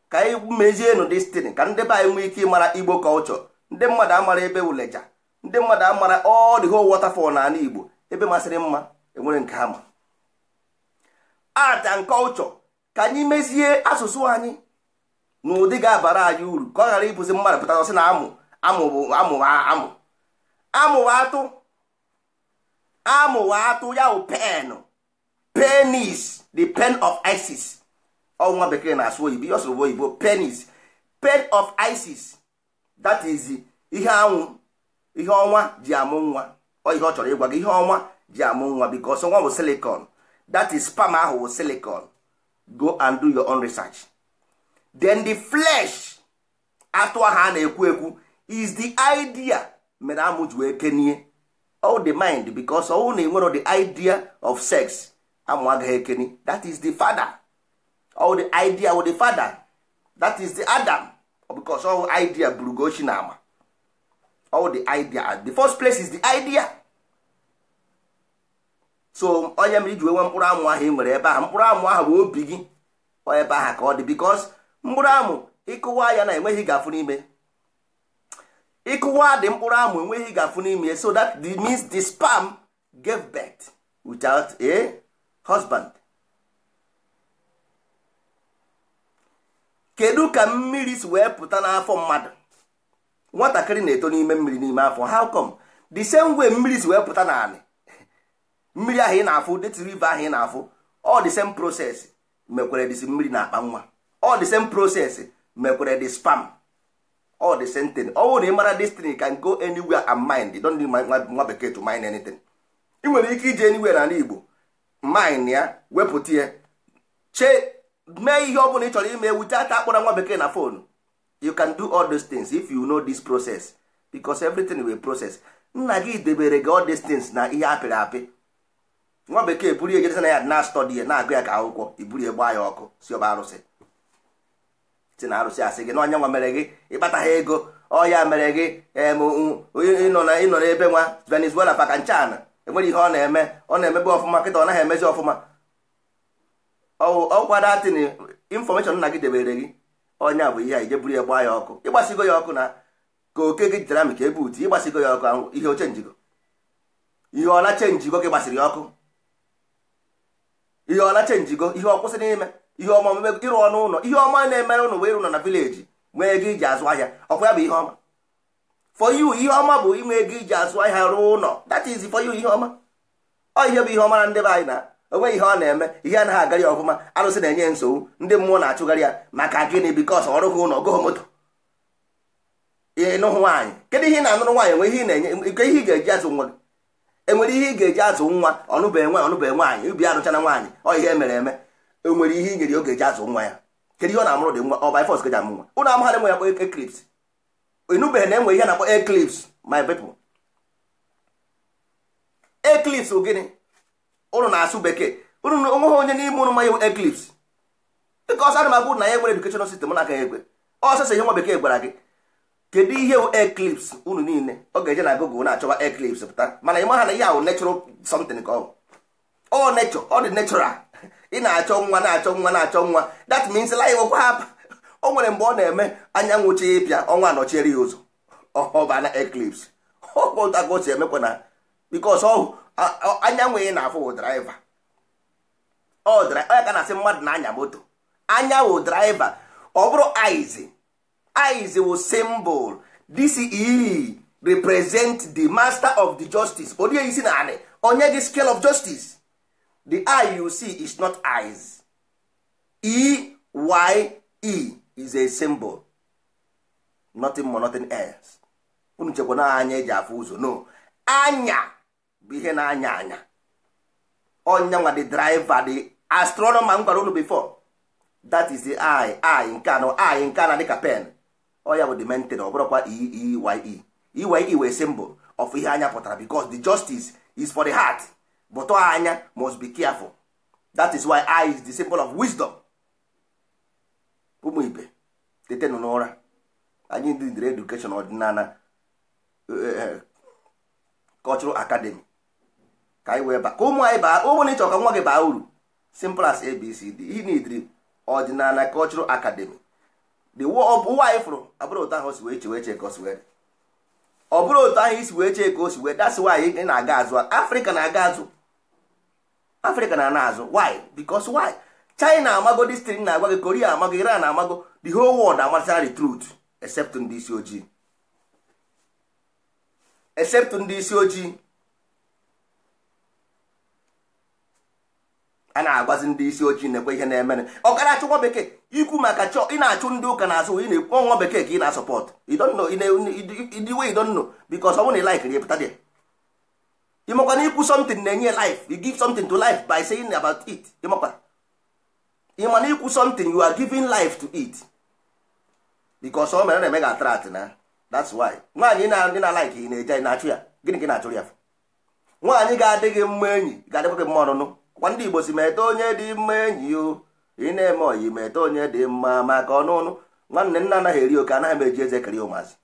ka anyị mezienụ destiny, ka ndị be anyị nwee ike ịmara Igbo culture. Ndị mmadụ amara ebe uleja, ndị mmadụ amara all the whole waterfall n'ala Igbo, ebe masịrị mma enwere nke ha ma. Art and culture, ka anyị mezie asụsụ anyị n'ụdị ga-abara anyị uru, ka ọ ghara ịbụzi mmadụ pụtara sị na amụ amụ bụ amụ amụ amụ atụ amụ atụ ya bụ pen, penis, the pen of Isis. Ọ nwa bekee na-asụ oyibo, ihe ọ sụrụ bụ oyibo. Penis, pen of Isis, that is ihe anwụ, ihe ọnwa ji amụ nwa. Ọ ihe ọ chọrọ ịgwa gị, ihe ọnwa ji amụ nwa, because ọnwa bụ silicon. That is sperm ahụ bụ silicon. Go and do your own research. Then the flesh atụ ahụ a na-ekwu ekwu is the idea mere amụ ji wee kenie all the mind, because ọwụ na enwero the idea of sex, amụ agaghị ekeni. That is the father, all the idea with the father, that is the Adam, because all idea buru gochi na ama. All the idea, the first place is the idea. So onye mere iji wee nwee mkpụrụ amụ ahụ ị nwere ebe ahụ, mkpụrụ amụ ahụ bụ obi gị. Ọ ebe ahụ ka ọ dị, because mkpụrụ amụ ịkụwa ya na enweghị ga-afụ n'ime. Ịkụwa dị mkpụrụ amụ, enweghị ga-afụ n'ime. So that means the sperm gave birth without a husband. Kedu ka mmiri si wee pụta n'afọ mmadụ? Nwatakịrị na-eto n'ime mmiri n'ime afọ. How come? The same way mmiri si wee pụta n'anị. Mmiri ahụ ị na-afụ, that river ahụ ị na-afụ, all the same process mekwere this mmiri na akpa nwa. All the same process mekwere the sperm. All the same thing. Ọ bụrụ na ị mara this thing, you can go anywhere and mine. You don't need nwa bekee to mine anything. Ị nwere ike ije anywhere n'ala Igbo, mine ya, wepụta ya, chee, mee ihe ọ bụla ị chọrọ ime wute aka akpọrọ nwa bekee na phone. You can do all those things if you know this process, because everything will process. Nna gị debere gị all these things na ihe apịrị apị. Nwa bekee buru ya ejesa na ya na study ya, na-agụ ya ka akwụkwọ. Iburu ya gbaa ya ọkụ, si ọba arụsị, si na arụsị asị gị na onye nwa mere gị ịkpata ha ego. Ọ ya mere gị ịnọ n'ebe nwa Venezuela pakanchan enwere ihe ọ na-eme, ọ na-emebe ọfụma. Kịta ọ naghị emezi ọfụma. Ọkwa datin information nna gị debere gị, onye a bụ ihe a ije buru ya gbaa ya ọkụ. Ịgbasigo ya ọkụ na ka oke gị jidere amị ka ebe utu. Ịgbasigo ya ọkụ, ihe oche njigo, ihe ọ na chenjigo ka ịgbasiri ya ọkụ, ihe ọ na chenjigo, ihe ọ kwụsị n'ime ihe ọma omume ịrụ ọnụ ụlọ. Ihe ọma na-emere ụnụ wee ịrụ nọ na village, nwee ego iji azụ ahịa. Ọkwa ya bụ ihe ọma for you? Ihe ọma bụ inwe ego iji azụ ahịa, rụọ ụlọ. That is for you ihe ọma. Ọ ihe bụ ihe ọma na ndị be anyị na onwe ihe ọ na-eme, ihe anaghị agara ya ọfụma. Arụsị na-enye nsogbu, ndị mmụọ na-achụgharị ya. Maka gịnị? Because ọrụghị ụlọ, ogoghị moto, ịnụhụ nwaanyị. Kedu ihe ị na-anụrụ nwaanyị? Enwe ihe ị na-enye nke ihe ị ga-eji azụ nwa gị? Enwere ihe ị ga-eji azụ nwa? Ọnụbe nwe, ọnụbe nwaanyị ubi arụchana nwaanyị. Ọ ihe emere eme. Enwere ihe i nyere ya oge eji azụ nwa ya? Kedu ihe ọ na-amụrụ dị nwa? Ọ by force ka eji amụ nwa? Ụnụ amagharị nwe ya kpọ eclipse. Ịnụbeghị na enwe ihe na-akpọ eclipse, my people? Eclipse bụ gịnị? Ụnụ na-asụ bekee, ụnụ onweghị onye n'ime ụnụ ma ihe eclipse, because ana m agwụ na ya nwere educational system na aka ekwe ọsọsọ ihe nwa bekee gwara gị. Kedu ihe bụ eclipse? Unu niile ọ ga-eje na Google na-achọba eclipse pụta, mana ị maha na ihe ahụ natural something ka ọ bụ. Ọ nature, ọ dị natural. Ị na-achọ nwa, na-achọ nwa, na-achọ nwa. That means life okwa hapụ. O nwere mgbe ọ na-eme anyanwụ chi ịpịa, ọnwa anọchiere ya ụzọ, ọ na eclipse. Ọ ka o si emekwa na because ọ anyanwụ ị na-afụ wụ driver. Ọ ya ka na-asị mmadụ na-anya moto. Anya wụ driver, ọ bụrụ eyes. Eyes wụ symbol. This e represent the master of the justice. Odie isi na anị onye gị scale of justice. The eye you see is not eyes. E Y E is a symbol, nothing more, nothing else. Unu chekwa na anya eji afụ ụzọ. No, anya bụ ihe na-anya anya. Ọnya nwa the driver, the astronomer m gwara unu before. That is the eye. Eye nke anọ, eye nke a dịka pen. Ọ ya bụ the main thing. Ọ bụrụkwa e e y e e y e wee symbol of ihe anya pụtara, because the justice is for the heart, but anya must be careful. That is why eye is the symbol of wisdom. Ụmụ ibe, tetenụ n'ụra. Anyị ndị ndịrị education ọdịnala cultural academy, ka anyị wee ba ka ụmụ anyị baa. Ụmụ na ịchọ ka nwa gị baa uru, simple as ABCD. Ị nidiri ọdịnala cultural academy. The ụwa anyị fụrụ abụrụ otu ahụ o si wee chee wee chee ka o si wee dị. Ọ bụrụ otu ahụ isi wee chee ka o si wee. That's why ị na-aga azụ. Afrịka na-aga azụ, Afrịka na-ana azụ. Why? Because why? China amago this thing na-agwa gị, Korea amago, Iran amago, the whole world amasara the truth, except ndị isi ojii, except ndị isi ojii. A na-agwazi ndị isi ojii na-ekwe ihe na-emere. Ọ gara achụ nwa bekee ikwu maka chọọ ị na-achụ ndị ụka na-azụ. Ị na-ekwu nwa bekee ka ị na-asọpọt. You don't know the way, you don't know, because ọ bụrụ na ị like ya pụta there. Ịmakwa na ikwu something na-enye life. You give something to life by saying about it. Ịmakwa, ịma na ikwu something, you are giving life to it, because ọ mere na-eme ga attract na. That's why nwaanyị na ndị na like ị na-eje na-achụ ya. Gịnị ka ị na-achụrụ ya? Nwaanyị ga-adị gị mma enyi, ga-adịkwa gị mma ọnụnụ. Kwa ndị Igbo si mete onye dị mma enyi o. Ị na-eme oyi, mete onye dị mma maka ọnụnụ. Nwanne nna anaghị eri oke, anaghị m eji eze kere ụmụazị.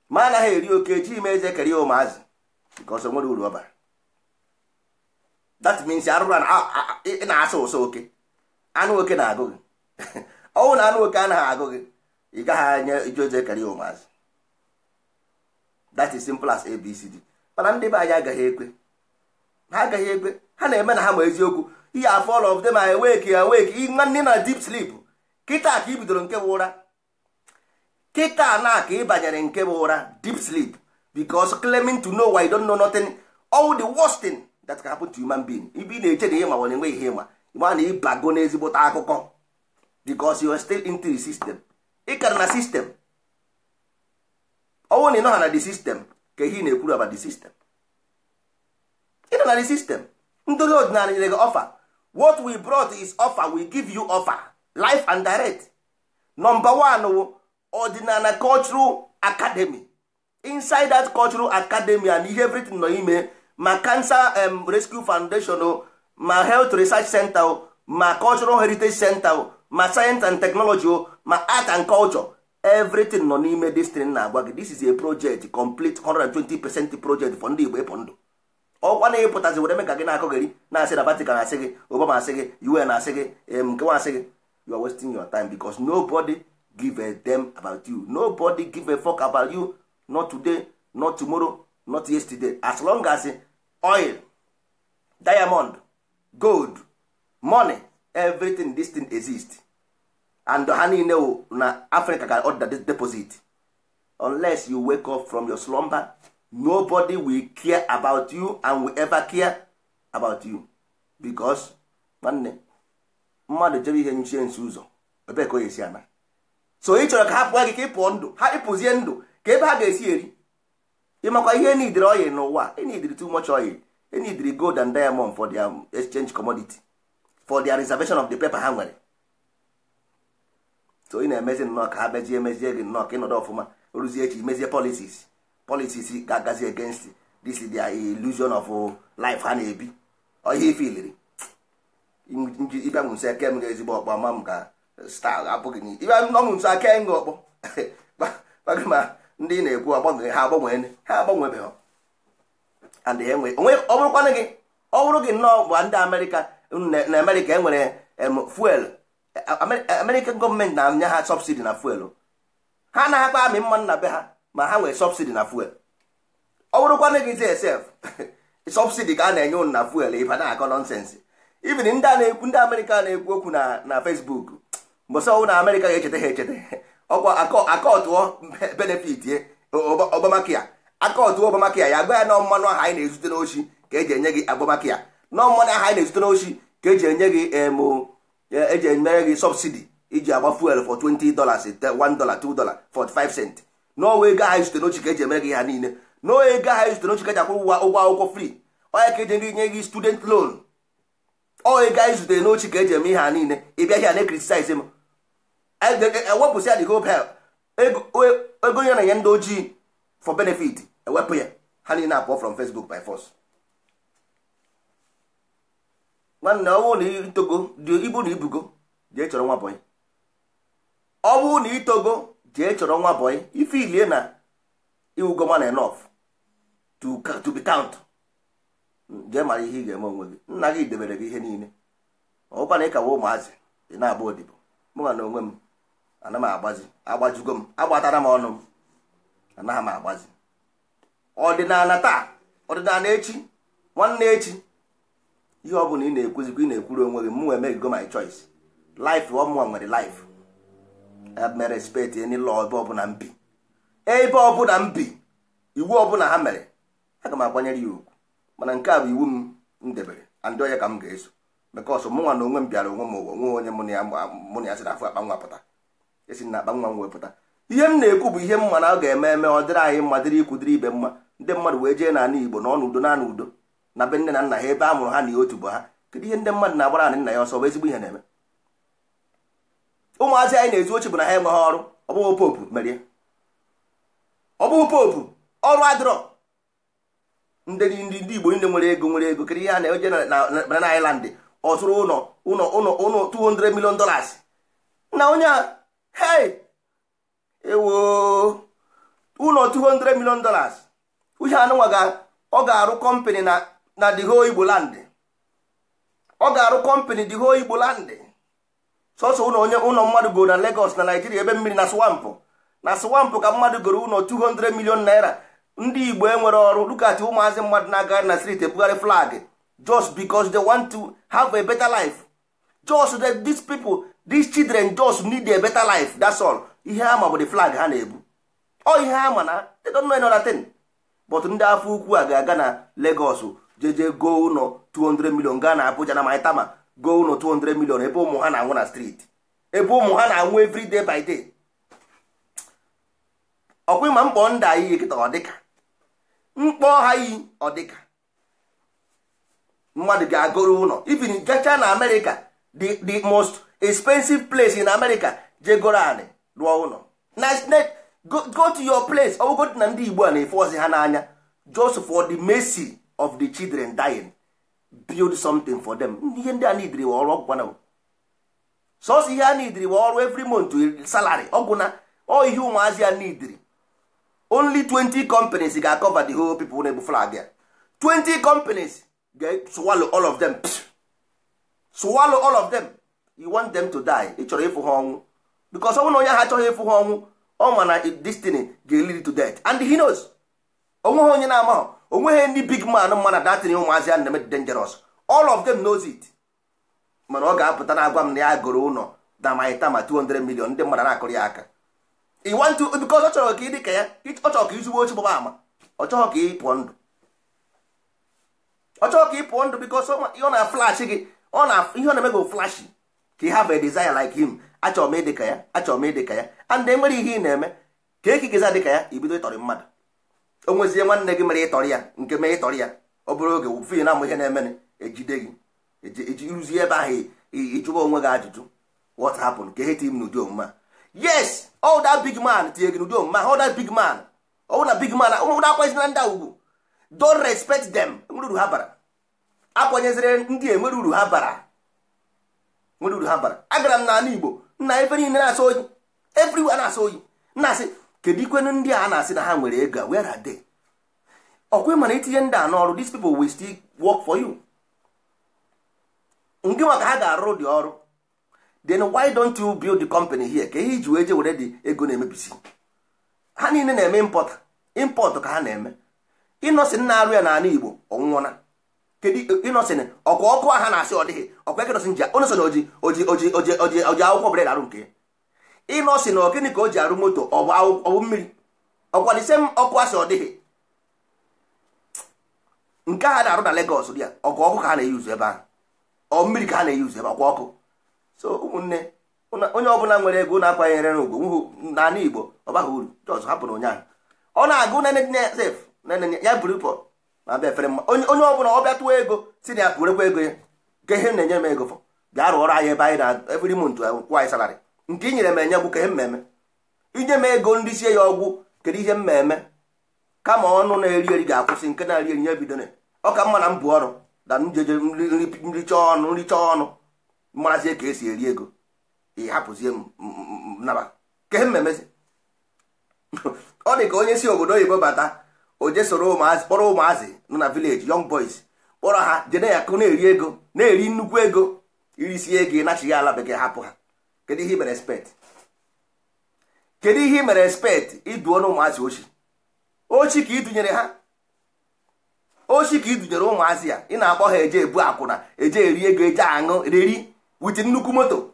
Ma anaghị eri oke, ejighị m eze kere ụmụazị, because o nwere uru ọ bara. That means arụrụ ị na-asa ụsọ oke. Anụ oke na-agụ gị. Ọnwụ na anụ oke anaghị agụ gị, ị gaghị anya iji oze kere ụmụazị. That is simple as ABCD. Mana ndị be anyị agaghị ekwe, ha agaghị ekwe. Ha na-eme na ha ma eziokwu. Ihe afọ, all of them are awake, awake. Nwanne na deep sleep. Kịta ka ị bidoro nke bụ ụra. Kịta na ka ị banyere nke bụ ụra, deep sleep, because claiming to know why you don't know nothing, all the worst thing. that can happen to human being. Ibe ị na-eche na ihe ma ọ na-enwe ihe ịma, ịma na ịbago n'ezigbote akụkọ, because you are still into the system. Ị kara na system. Ọ bụrụ na ị nọ ha na the system, ka ihe ị na-ekwuru about the system, ị nọ na the system. Ndozi ọdịnala nyere gị offer. What we brought is offer. We give you offer life and direct. Number one wụ Ọdịnala Cultural Academy. Inside that cultural academy and ihe everything nọ ime, ma Cancer Rescue Foundation o, ma Health Research Center o, ma Cultural Heritage Center o, ma Science and Technology o, ma Art and Culture, everything nọ n'ime this thing na-agwa gị. This is a project, complete 120% project for ndị Igbo ịpụ ndụ. Ọkwa na ịpụtazi were eme ka gị na-akọgheri, na-asị na Vatican asị gị, Obama asị gị, UN asị gị, nkewa asị gị. You are wasting your time, because nobody give a damn about you. Nobody give a fuck about you, not today, not tomorrow, not yesterday. As long as oil, diamond, gold, money, everything, this thing exist, and ha niile wụ na Africa can order this deposit. Unless you wake up from your slumber, nobody will care about you and will ever care about you, because nwanne mmadụ jere ihe nchie nsi ụzọ ebe ka o esi ana. So ị chọrọ ka ha pụọ gị ka ị pụọ ndụ, ha ịpụzie ndụ ka ebe ha ga-esi eri. Ịmakwa ihe nidiri oil n'ụwa? Enidiri too much oil, enidiri gold and diamond for their exchange commodity, for their reservation of the paper ha nwere. So ị na-emezi nnọọ ka ha mezie mezie gị nnọọ ka ị nọdụ ọfụma. Oruzie echi, mezie policies, policies ga-agazi against this is their illusion of life ha na-ebi. Ọ ihe ifiliri ịbịa m nso eke m ga ezigbo ọkpọ ama m ka star abụghị na ịbịa nọ m nso ake m gị ọkpọ gwa ma ndị na-ekwu agbanwe ha agbanwe, ha agbanwebeghị. And ha enwe onwe. Ọ bụrụkwanụ gị, ọ bụrụ gị nnọọ gwa ndị Amerịka na Amerịka enwere fuel. American gọọmenti na-anye ha subsidy na fuel. Ha anaghịkwa amị mmanụ na be ha, ma ha nwere subsidy na fuel. Ọ bụrụkwanụ gị sef, subsidy ka a na-enye unu na fuel, ịba na-akọ nonsense. Even ndị a na-ekwu, ndị Amerịka na-ekwu okwu na Facebook, mbọsị ọwụ na Amerịka ga-echeta ha echeta ọkwa akọtụọ benefit ye Obamacare, akọtụọ Obamacare ya, gwa ya nọ mmanụ ahụ anyị na-ezute n'ochi ka eji enye gị Obamacare, nọ mmanụ ahụ anyị na-ezute n'ochi ka eji enye gị eji emere gị subsidy iji agba fuel for $20, $1, $2 45 cent. N'ọwa ego ahụ zute n'ochi ka eji emere gị ha niile. N'oge ego ahụ zute n'ochi ka eji akwụ ụgwọ akwụkwọ free, onye ka eji nye gị student loan. Ọ ego anyị zutere n'ochi ka eji eme ihe ha niile. Ị bịa here na criticize m. Ewepụsị ya the whole help ego ya na-enye ndị ojii for benefit, ewepụ ya, ha niile apụọ from Facebook by force. Nwanne, ọ bụrụ na itogo dị ibu na ibugo, jee chọrọ nwa boy. Ọ bụrụ na itogo, jee chọrọ nwa boy. Ife ilie na iwugo man enough to be count, jee mara ihe ị ga-eme onwe gị. Nna gị debere gị ihe niile. Ọkwa na ịkawa ụmụazị ị na-agba odibo. Mụnwa na onwe m ana m agbazi, agbajugo m, agbatara m ọnụ m, anaghị m agbazi. Ọdịnala taa, ọdịnala echi, nwanne echi, ihe ọ bụla ị na-ekwuzikwa, ị na-ekwuru onwe gị. Mụ emegigo my choice life. Ọmụnwa nwere life eme respect any law. Ebe ọbụla m bi, ebe ọbụla m bi, iwu ọbụla ha mere, aga m akwanyere ya ugwu. Mana nke a bụ iwu m m debere, and onye ka m ga-eso, because mụnwa na onwe m bịara onwe m ụwa. Onwe onye mụ na ya, mụ na ya sị na afọ akpa nwa pụta, esi na akpa nwa m wee pụta. Ihe m na-ekwu bụ ihe m ma na ọ ga-eme eme. Ọ dịrị anyị mma, dịrị ikwu, dịrị ibe mma. Ndị mmadụ wee jee n'ala Igbo na ọnụ udo, na udo na be nne na nna ha, ebe a mụrụ ha na otu bụ ha. Kedu ihe ndị mmadụ na-agbara anị nna ya ọsọ? Bụ ezigbo ihe na-eme ụmụazị anyị na-ezu ochi bụ na ha enweghị ọrụ. Ọ bụghị pope merie, ọ bụghị pope. Ọrụ adịrọ. Ndị Igbo niile nwere ego, nwere ego. Kedu ihe a na-eje na Banana Island? Ọ zụrụ ụlọ $200 million na onye a. Hey, ewo, ụlọ $200 million. Uche anụnwa ga ọ ga-arụ company na the whole Igbo land. Ọ ga-arụ company the whole Igbo land. Sọsọ ụlọ onye, ụlọ mmadụ goro na Lagos, na Naijiria, ebe mmiri na swamp, na swamp ka mmadụ goro ụlọ 200 million naira. Ndị Igbo enwere ọrụ. Look at ụmụazị mmadụ na-aga na street ebugharị flag just because they want to have a better life. Just that these people, these children just need a better life, that's all. Ihe ama bụ the flag ha na-ebu. Ọ ihe ama na they don't know another thing. But ndị afọ ukwu a ga-aga na Lagos. Jeje go ụlọ 200 million gaa na Abuja na Maitama, go ụlọ 200 million, ebe ụmụ ha na-anwụ na street, ebe ụmụ ha na-anwụ every day by day. Ọkwa ịma mkpọ ndị iyi kịta, ọ dịka mkpọ ha iyi, ọ dịka mmadụ ga-agoro ụlọ. Even gacha na America, the most expensive place in America, je goro anị rụọ ụlọ. Go to your place. Ọbụgodị na ndị Igbo a na-efe ozi ha n'anya, just for the mercy of the children dying, build something for them. Ihe ndị a nidiri ọrụ ọgwụkwa na sọsọ ihe a nidiri ọrụ every month salary ọgwụ na ọ ihe ụmụazị a nidiri. Only 20 companies ga-cover the whole people na-ebu flag ya. 20 companies ga-swallow all of them. Psh! Swallow all of them. You want them to die? Ị chọrọ ịfụ ha ọnwụ? Because ọ bụrụ na onye ahụ achọghị ịfụ ha ọnwụ, ọ ma na destiny ga-lead to death, and he knows. Onweghị onye na-amaghọ, onweghị ndị big man mma na datin ụmụazị a na-eme dangerous. All of them knows it. Mana ọ ga-apụta na agwa m na ya goro ụlọ na Maitama 200 million, ndị mmadụ na-akụrụ ya aka. You want to, because ọ chọrọ ka ị dị ka ya. Ọ chọrọ ka izugbo ochi gbaba ama. Ọ chọrọ ka ị pụọ ndụ, ọ chọrọ ka ị pụọ ndụ, because ọ na flash gị, ọ na ihe ọ na-eme gị flash ka ị have a desire like him. Achọrọ m ịdị ka ya, achọrọ m ịdị ka ya. And enwere ihe ị na-eme ka ekikeza dị ka ya, ibido ịtọrị mmadụ. O nwezie nwanne gị mere ịtọrị ya, nke mee ịtọrị ya, ọ bụrụ oge fi na amụ ihe na-eme, ejide gị, eji rụzie ebe ahụ. Ịjụba onwe gị ajụjụ, what happened? Ka ihe tiri m n'ụdị omume a? Yes, all that big man tinye gị n'ụdị omume, all that big man. Ọ na big man ụmụ akwanyezira ndị ugwu. Don't respect them. Nwere uru ha bara? Akwanyezire ndị enwere uru ha bara? Nwere uru ha bara? Agara m n'ala Igbo nna, ebe niile na-asọ oyi, everywhere na-asọ oyi. Nna-asị, kedu ikwenu ndị a na-asị na ha nwere ego a? Where are they? Ọkwa mana itinye ndị a n'ọrụ, these people will still work for you. Nke maka ha ga-arụ dị ọrụ. Then why don't you build the company here? Ka ihe iji wee je were dị ego na-emebisi ha niile na-eme import, import ka ha na-eme. Innoson na-arụ ya n'ala Igbo, ọnwụọna. Kedu Innoson? Ọkwa ọkụ ha na-asị ọ dịghị ọkwa Innoson ji. Innoson oji oji oji oji oji oji akwụkwọ bread arụ nke Innoson na gịnị ka o ji arụ moto? Ọ bụ ọ bụ mmiri ọkwa the same ọkụ asị ọ dịghị nke ha na-arụ na Lagos dị ya. Ọkwa ọkụ ka ha na-eyuzu ebe ahụ, ọ mmiri ka ha na-eyuzu ebe ọkwa ọkụ. So ụmụnne, onye ọbụla nwere ego na-akwanyere n'ugwu n'ala Igbo, ọ baghị uru. Jos hapụ na ụnyaahụ ọ na-agụ sef ya buru pọ ma bịa efere mma. Onye ọbụla ọ bịa tụọ ego si na ya werekwa ego ya ka ihe na-enye m ego fọ bịa rụọrọ anyị ebe anyị na every month kwụ anyị salary nke i nyere m enye gwụ ka ihe mmemme inye m ego ndị sie ya ọgwụ. Kedu ihe mmemme kama ọnụ na-eri eri ga-akwụsị nke na-eri eri nye bido ọ ka mma na mbụ ọrụ na njeje nricha ọnụ, nricha ọnụ marazie ka esi eri ego. Ị hapụzie m naba ka ihe mmemmezi. Ọ dị ka onye si obodo oyibo bata, o je soro ụmụazị, kpọrọ ụmụazị nọ na village, young boys, kpọrọ ha jede ya kụ na-eri ego, na-eri nnukwu ego. Irisi ego ịnachighị ala bekee, hapụ ha. Kedu ihe i mere expect? Kedu ihe i mere expect? Iduo na ụmụazị ochi, ochi ka idunyere ha, ochi ka idunyere ụmụazị ya. Ị na-akpọ ha eje ebu akwụna, eje eri ego, eje aṅụ reri with nnukwu moto.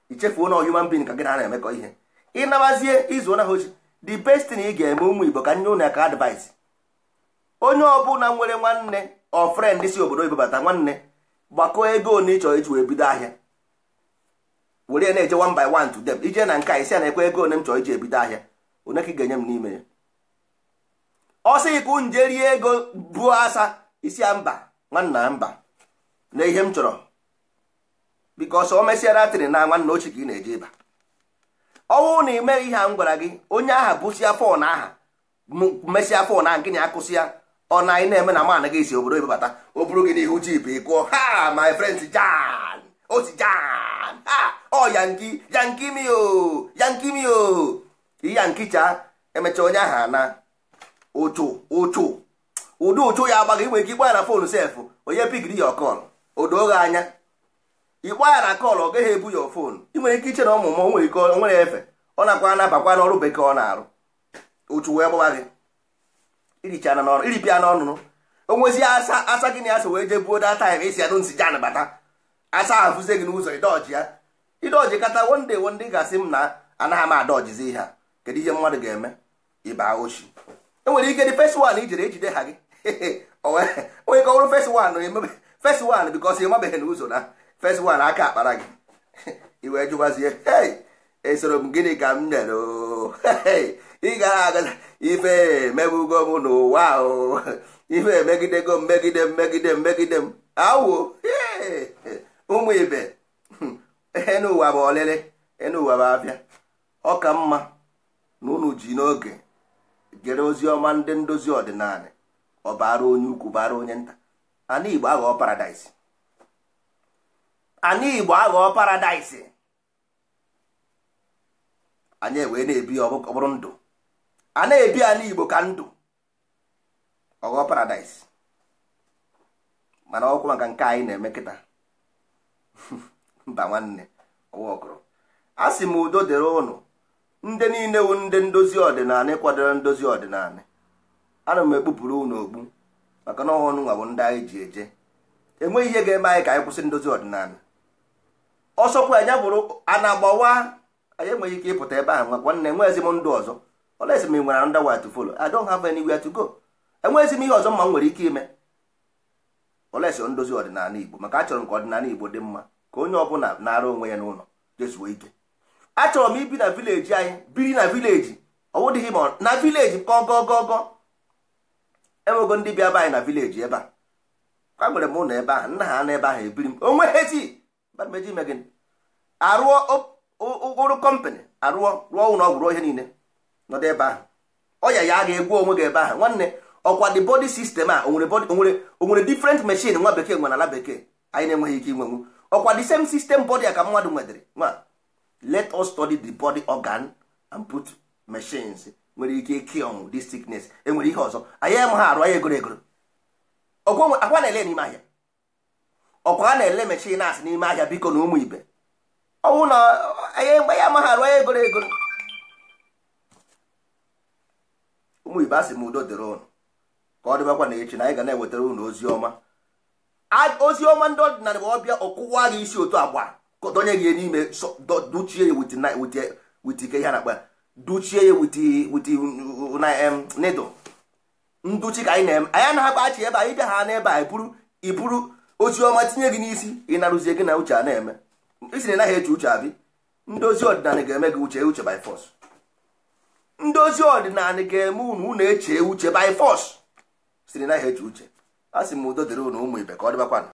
Ichefuo na human being ka gị na ha na-emekọ ihe. Ịnabazie izuo na ha ochi. The best thing ị ga-eme, ụmụ Igbo, ka nye ụnụ ya ka advice: onye ọbụla nwere nwanne ọ friend si obodo oyibo bata, nwanne, gbakọọ ego one ị chọrọ iji wee bido ahịa, were na-eje one by one to them. Ije na nke a, isi a na-ekwe ego one m chọrọ iji ebido ahịa, one ka ị ga-enye m n'ime ya? Ọ sị ka nje rie ego buo asa isi ya, mba nwanna, mba, na ihe m chọrọ, because o mesịara atịrị na nwanne ochie ka ị na-eje ịba. Ọnwụ na ị mere ihe a m gwara gị, onye aha bụsịa phone aha, mesịa phone ahụ, gịnị akụsị ya? Ọ na anyị na-eme na man gị si obodo oyibo bata, o buru gị n'ihu jeep, ị kụọ ha, "My friends jan o si jan ha ọ yankee, yankee mi o, yankee mi o." Yankee cha emechaa onye ahụ ana ụchụ ụchụ ụdị ụchụ ya agbaghị. Nwere ike ịkpọ ya na phone sef, onye pickiri ya call, o doo gị anya. Ịkpọ ya na call, ọ gaghị ebu ya phone. Ị nwere ike iche na ọmụmụ o nwere ike o nwere efe, ọ nakwa anabakwa n'ọrụ bekee ọ na-arụ. Ụchụ wee gbawa gị, irichana n'ọnụ, iripịa n'ọnụnụ. O nwezie asa asa gị na ya so wee jee buo that time isi anụ nsị jan bata, asa ahụ fụzie gị n'ụzọ, ịdọji ya, ịdọji kata. One day, one day ga-asị m na anaghị m adọjizi ihe a. Kedu ihe mmadụ ga-eme? Ịba ochi enwere ike the first one ijere ejide ha gị onwe ka ọrụ. First one emebe, first one, because ị mabeghị na ụzọ na first one aka akpara gị, i wee jụbazie, "Hey, esoro m gịnị ka m mere o?" Hey, ị gara aga ife emebugo m n'ụwa o, ife emegidego m, megide m, megide m, megide m. Awụ ụmụ ibe, enu ụwa bụ ọlịlị, enu ụwa bụ abịa. Ọ ka mma na unu ji n'oge gere ozi ọma ndị ndozi ọdịnala. Ọ bara onye ukwu, bara onye nta. Ana Igbo aghọọ paradise, ana Igbo aghọọ paradise. Anyị wee na-ebi, ọ bụrụ ndụ a na-ebi ala Igbo ka ndụ ọghọọ paradise. Mana ọkwa maka nke anyị na-eme kịta, mba nwanne, ọwa ọkụrụ. A sị m udo dịrị ụnụ, ndị niile wu ndị ndozi ọdịnala kwadoro ndozi ọdịnala. Ana m ekpupụrụ unu okpu maka na ọnụ nwa bụ ndị anyị ji eje. Enweghị ihe ga-eme anyị ka anyị kwụsị ndozi ọdịnala. Ọsọkwa anya bụrụ a na-agbawa, anyị enweghị ike ịpụta ebe ahụ. Nwanne, enweghịzi m ndụ ọzọ. Olesi m nwere another way to follow? I don't have anywhere to go. Enweghịzi m ihe ọzọ mma m nwere ike ime olesi ndozi ọdịnala Igbo, maka achọrọ m ka ọdịnala Igbo dị mma, ka onye ọbụla na-arụ onwe ya n'ụlọ jezuo ike. Achọrọ m ibi na village anyị, biri na village. Ọwụdịghị ma na village gọgọgọgọ. Enwego ndị bịa be anyị na village ebe a kwa nwere m ụlọ ebe ahụ, nna ha na ebe ahụ ebiri m onwe hezi meji ime gịnị, arụọ ụrụ company, arụọ rụọ ụlọ ọgwụ, rụọ ihe niile, nọdụ ebe ahụ. Ọya ya ga-egwu onwe gị ebe ahụ. Nwanne, ọkwa the body system a onwere body, onwere different machine nwa bekee nwere ala bekee anyị na-enweghị ike inwenwu. Ọkwa the same system body a ka mmadụ nwedịrị nwa. Let us study the body organ and put machines nwere ike cure this sickness. Enwere ihe ọzọ anyị eme ha arụ anyị egoro egoro. Akwa na-ele n'ime ahịa, ọkwa a na-ele machine asị n'ime ahịa. Biko na ụmụ ibe, ọnwụ na anyị amaghị arụ anyị egoro egoro. Ụmụ ibe, asị m udo dịrị ụnụ. Ka ọ dịbakwa na echi na anyị ga na-ewetara ụnụ ozi ọma. Ozi ọma ndị ọdịnala bụ ọbịa ọkụwa gị isi otu agba, donye gị n'ime, duchie ya with ike ihe a na-akpa ya, duchie ya with needle nduchi ka anyị na-eme. Anyị anaghị akpa ebe anyị bịa ha n'ebe a iburu iburu ozi ọma tinye gị n'isi, ị narụzie gị na uche a na-eme isi na ị naghị eche uche abi. Ndozi ọdịnala ga-eme gị uche uche by force. Ndozi ọdịnala ga-eme unu unu eche uche by force, si na ị naghị eche uche. A sị m udo dịrị unu, ụmụ ibe, ka ọ dịbakwanụ.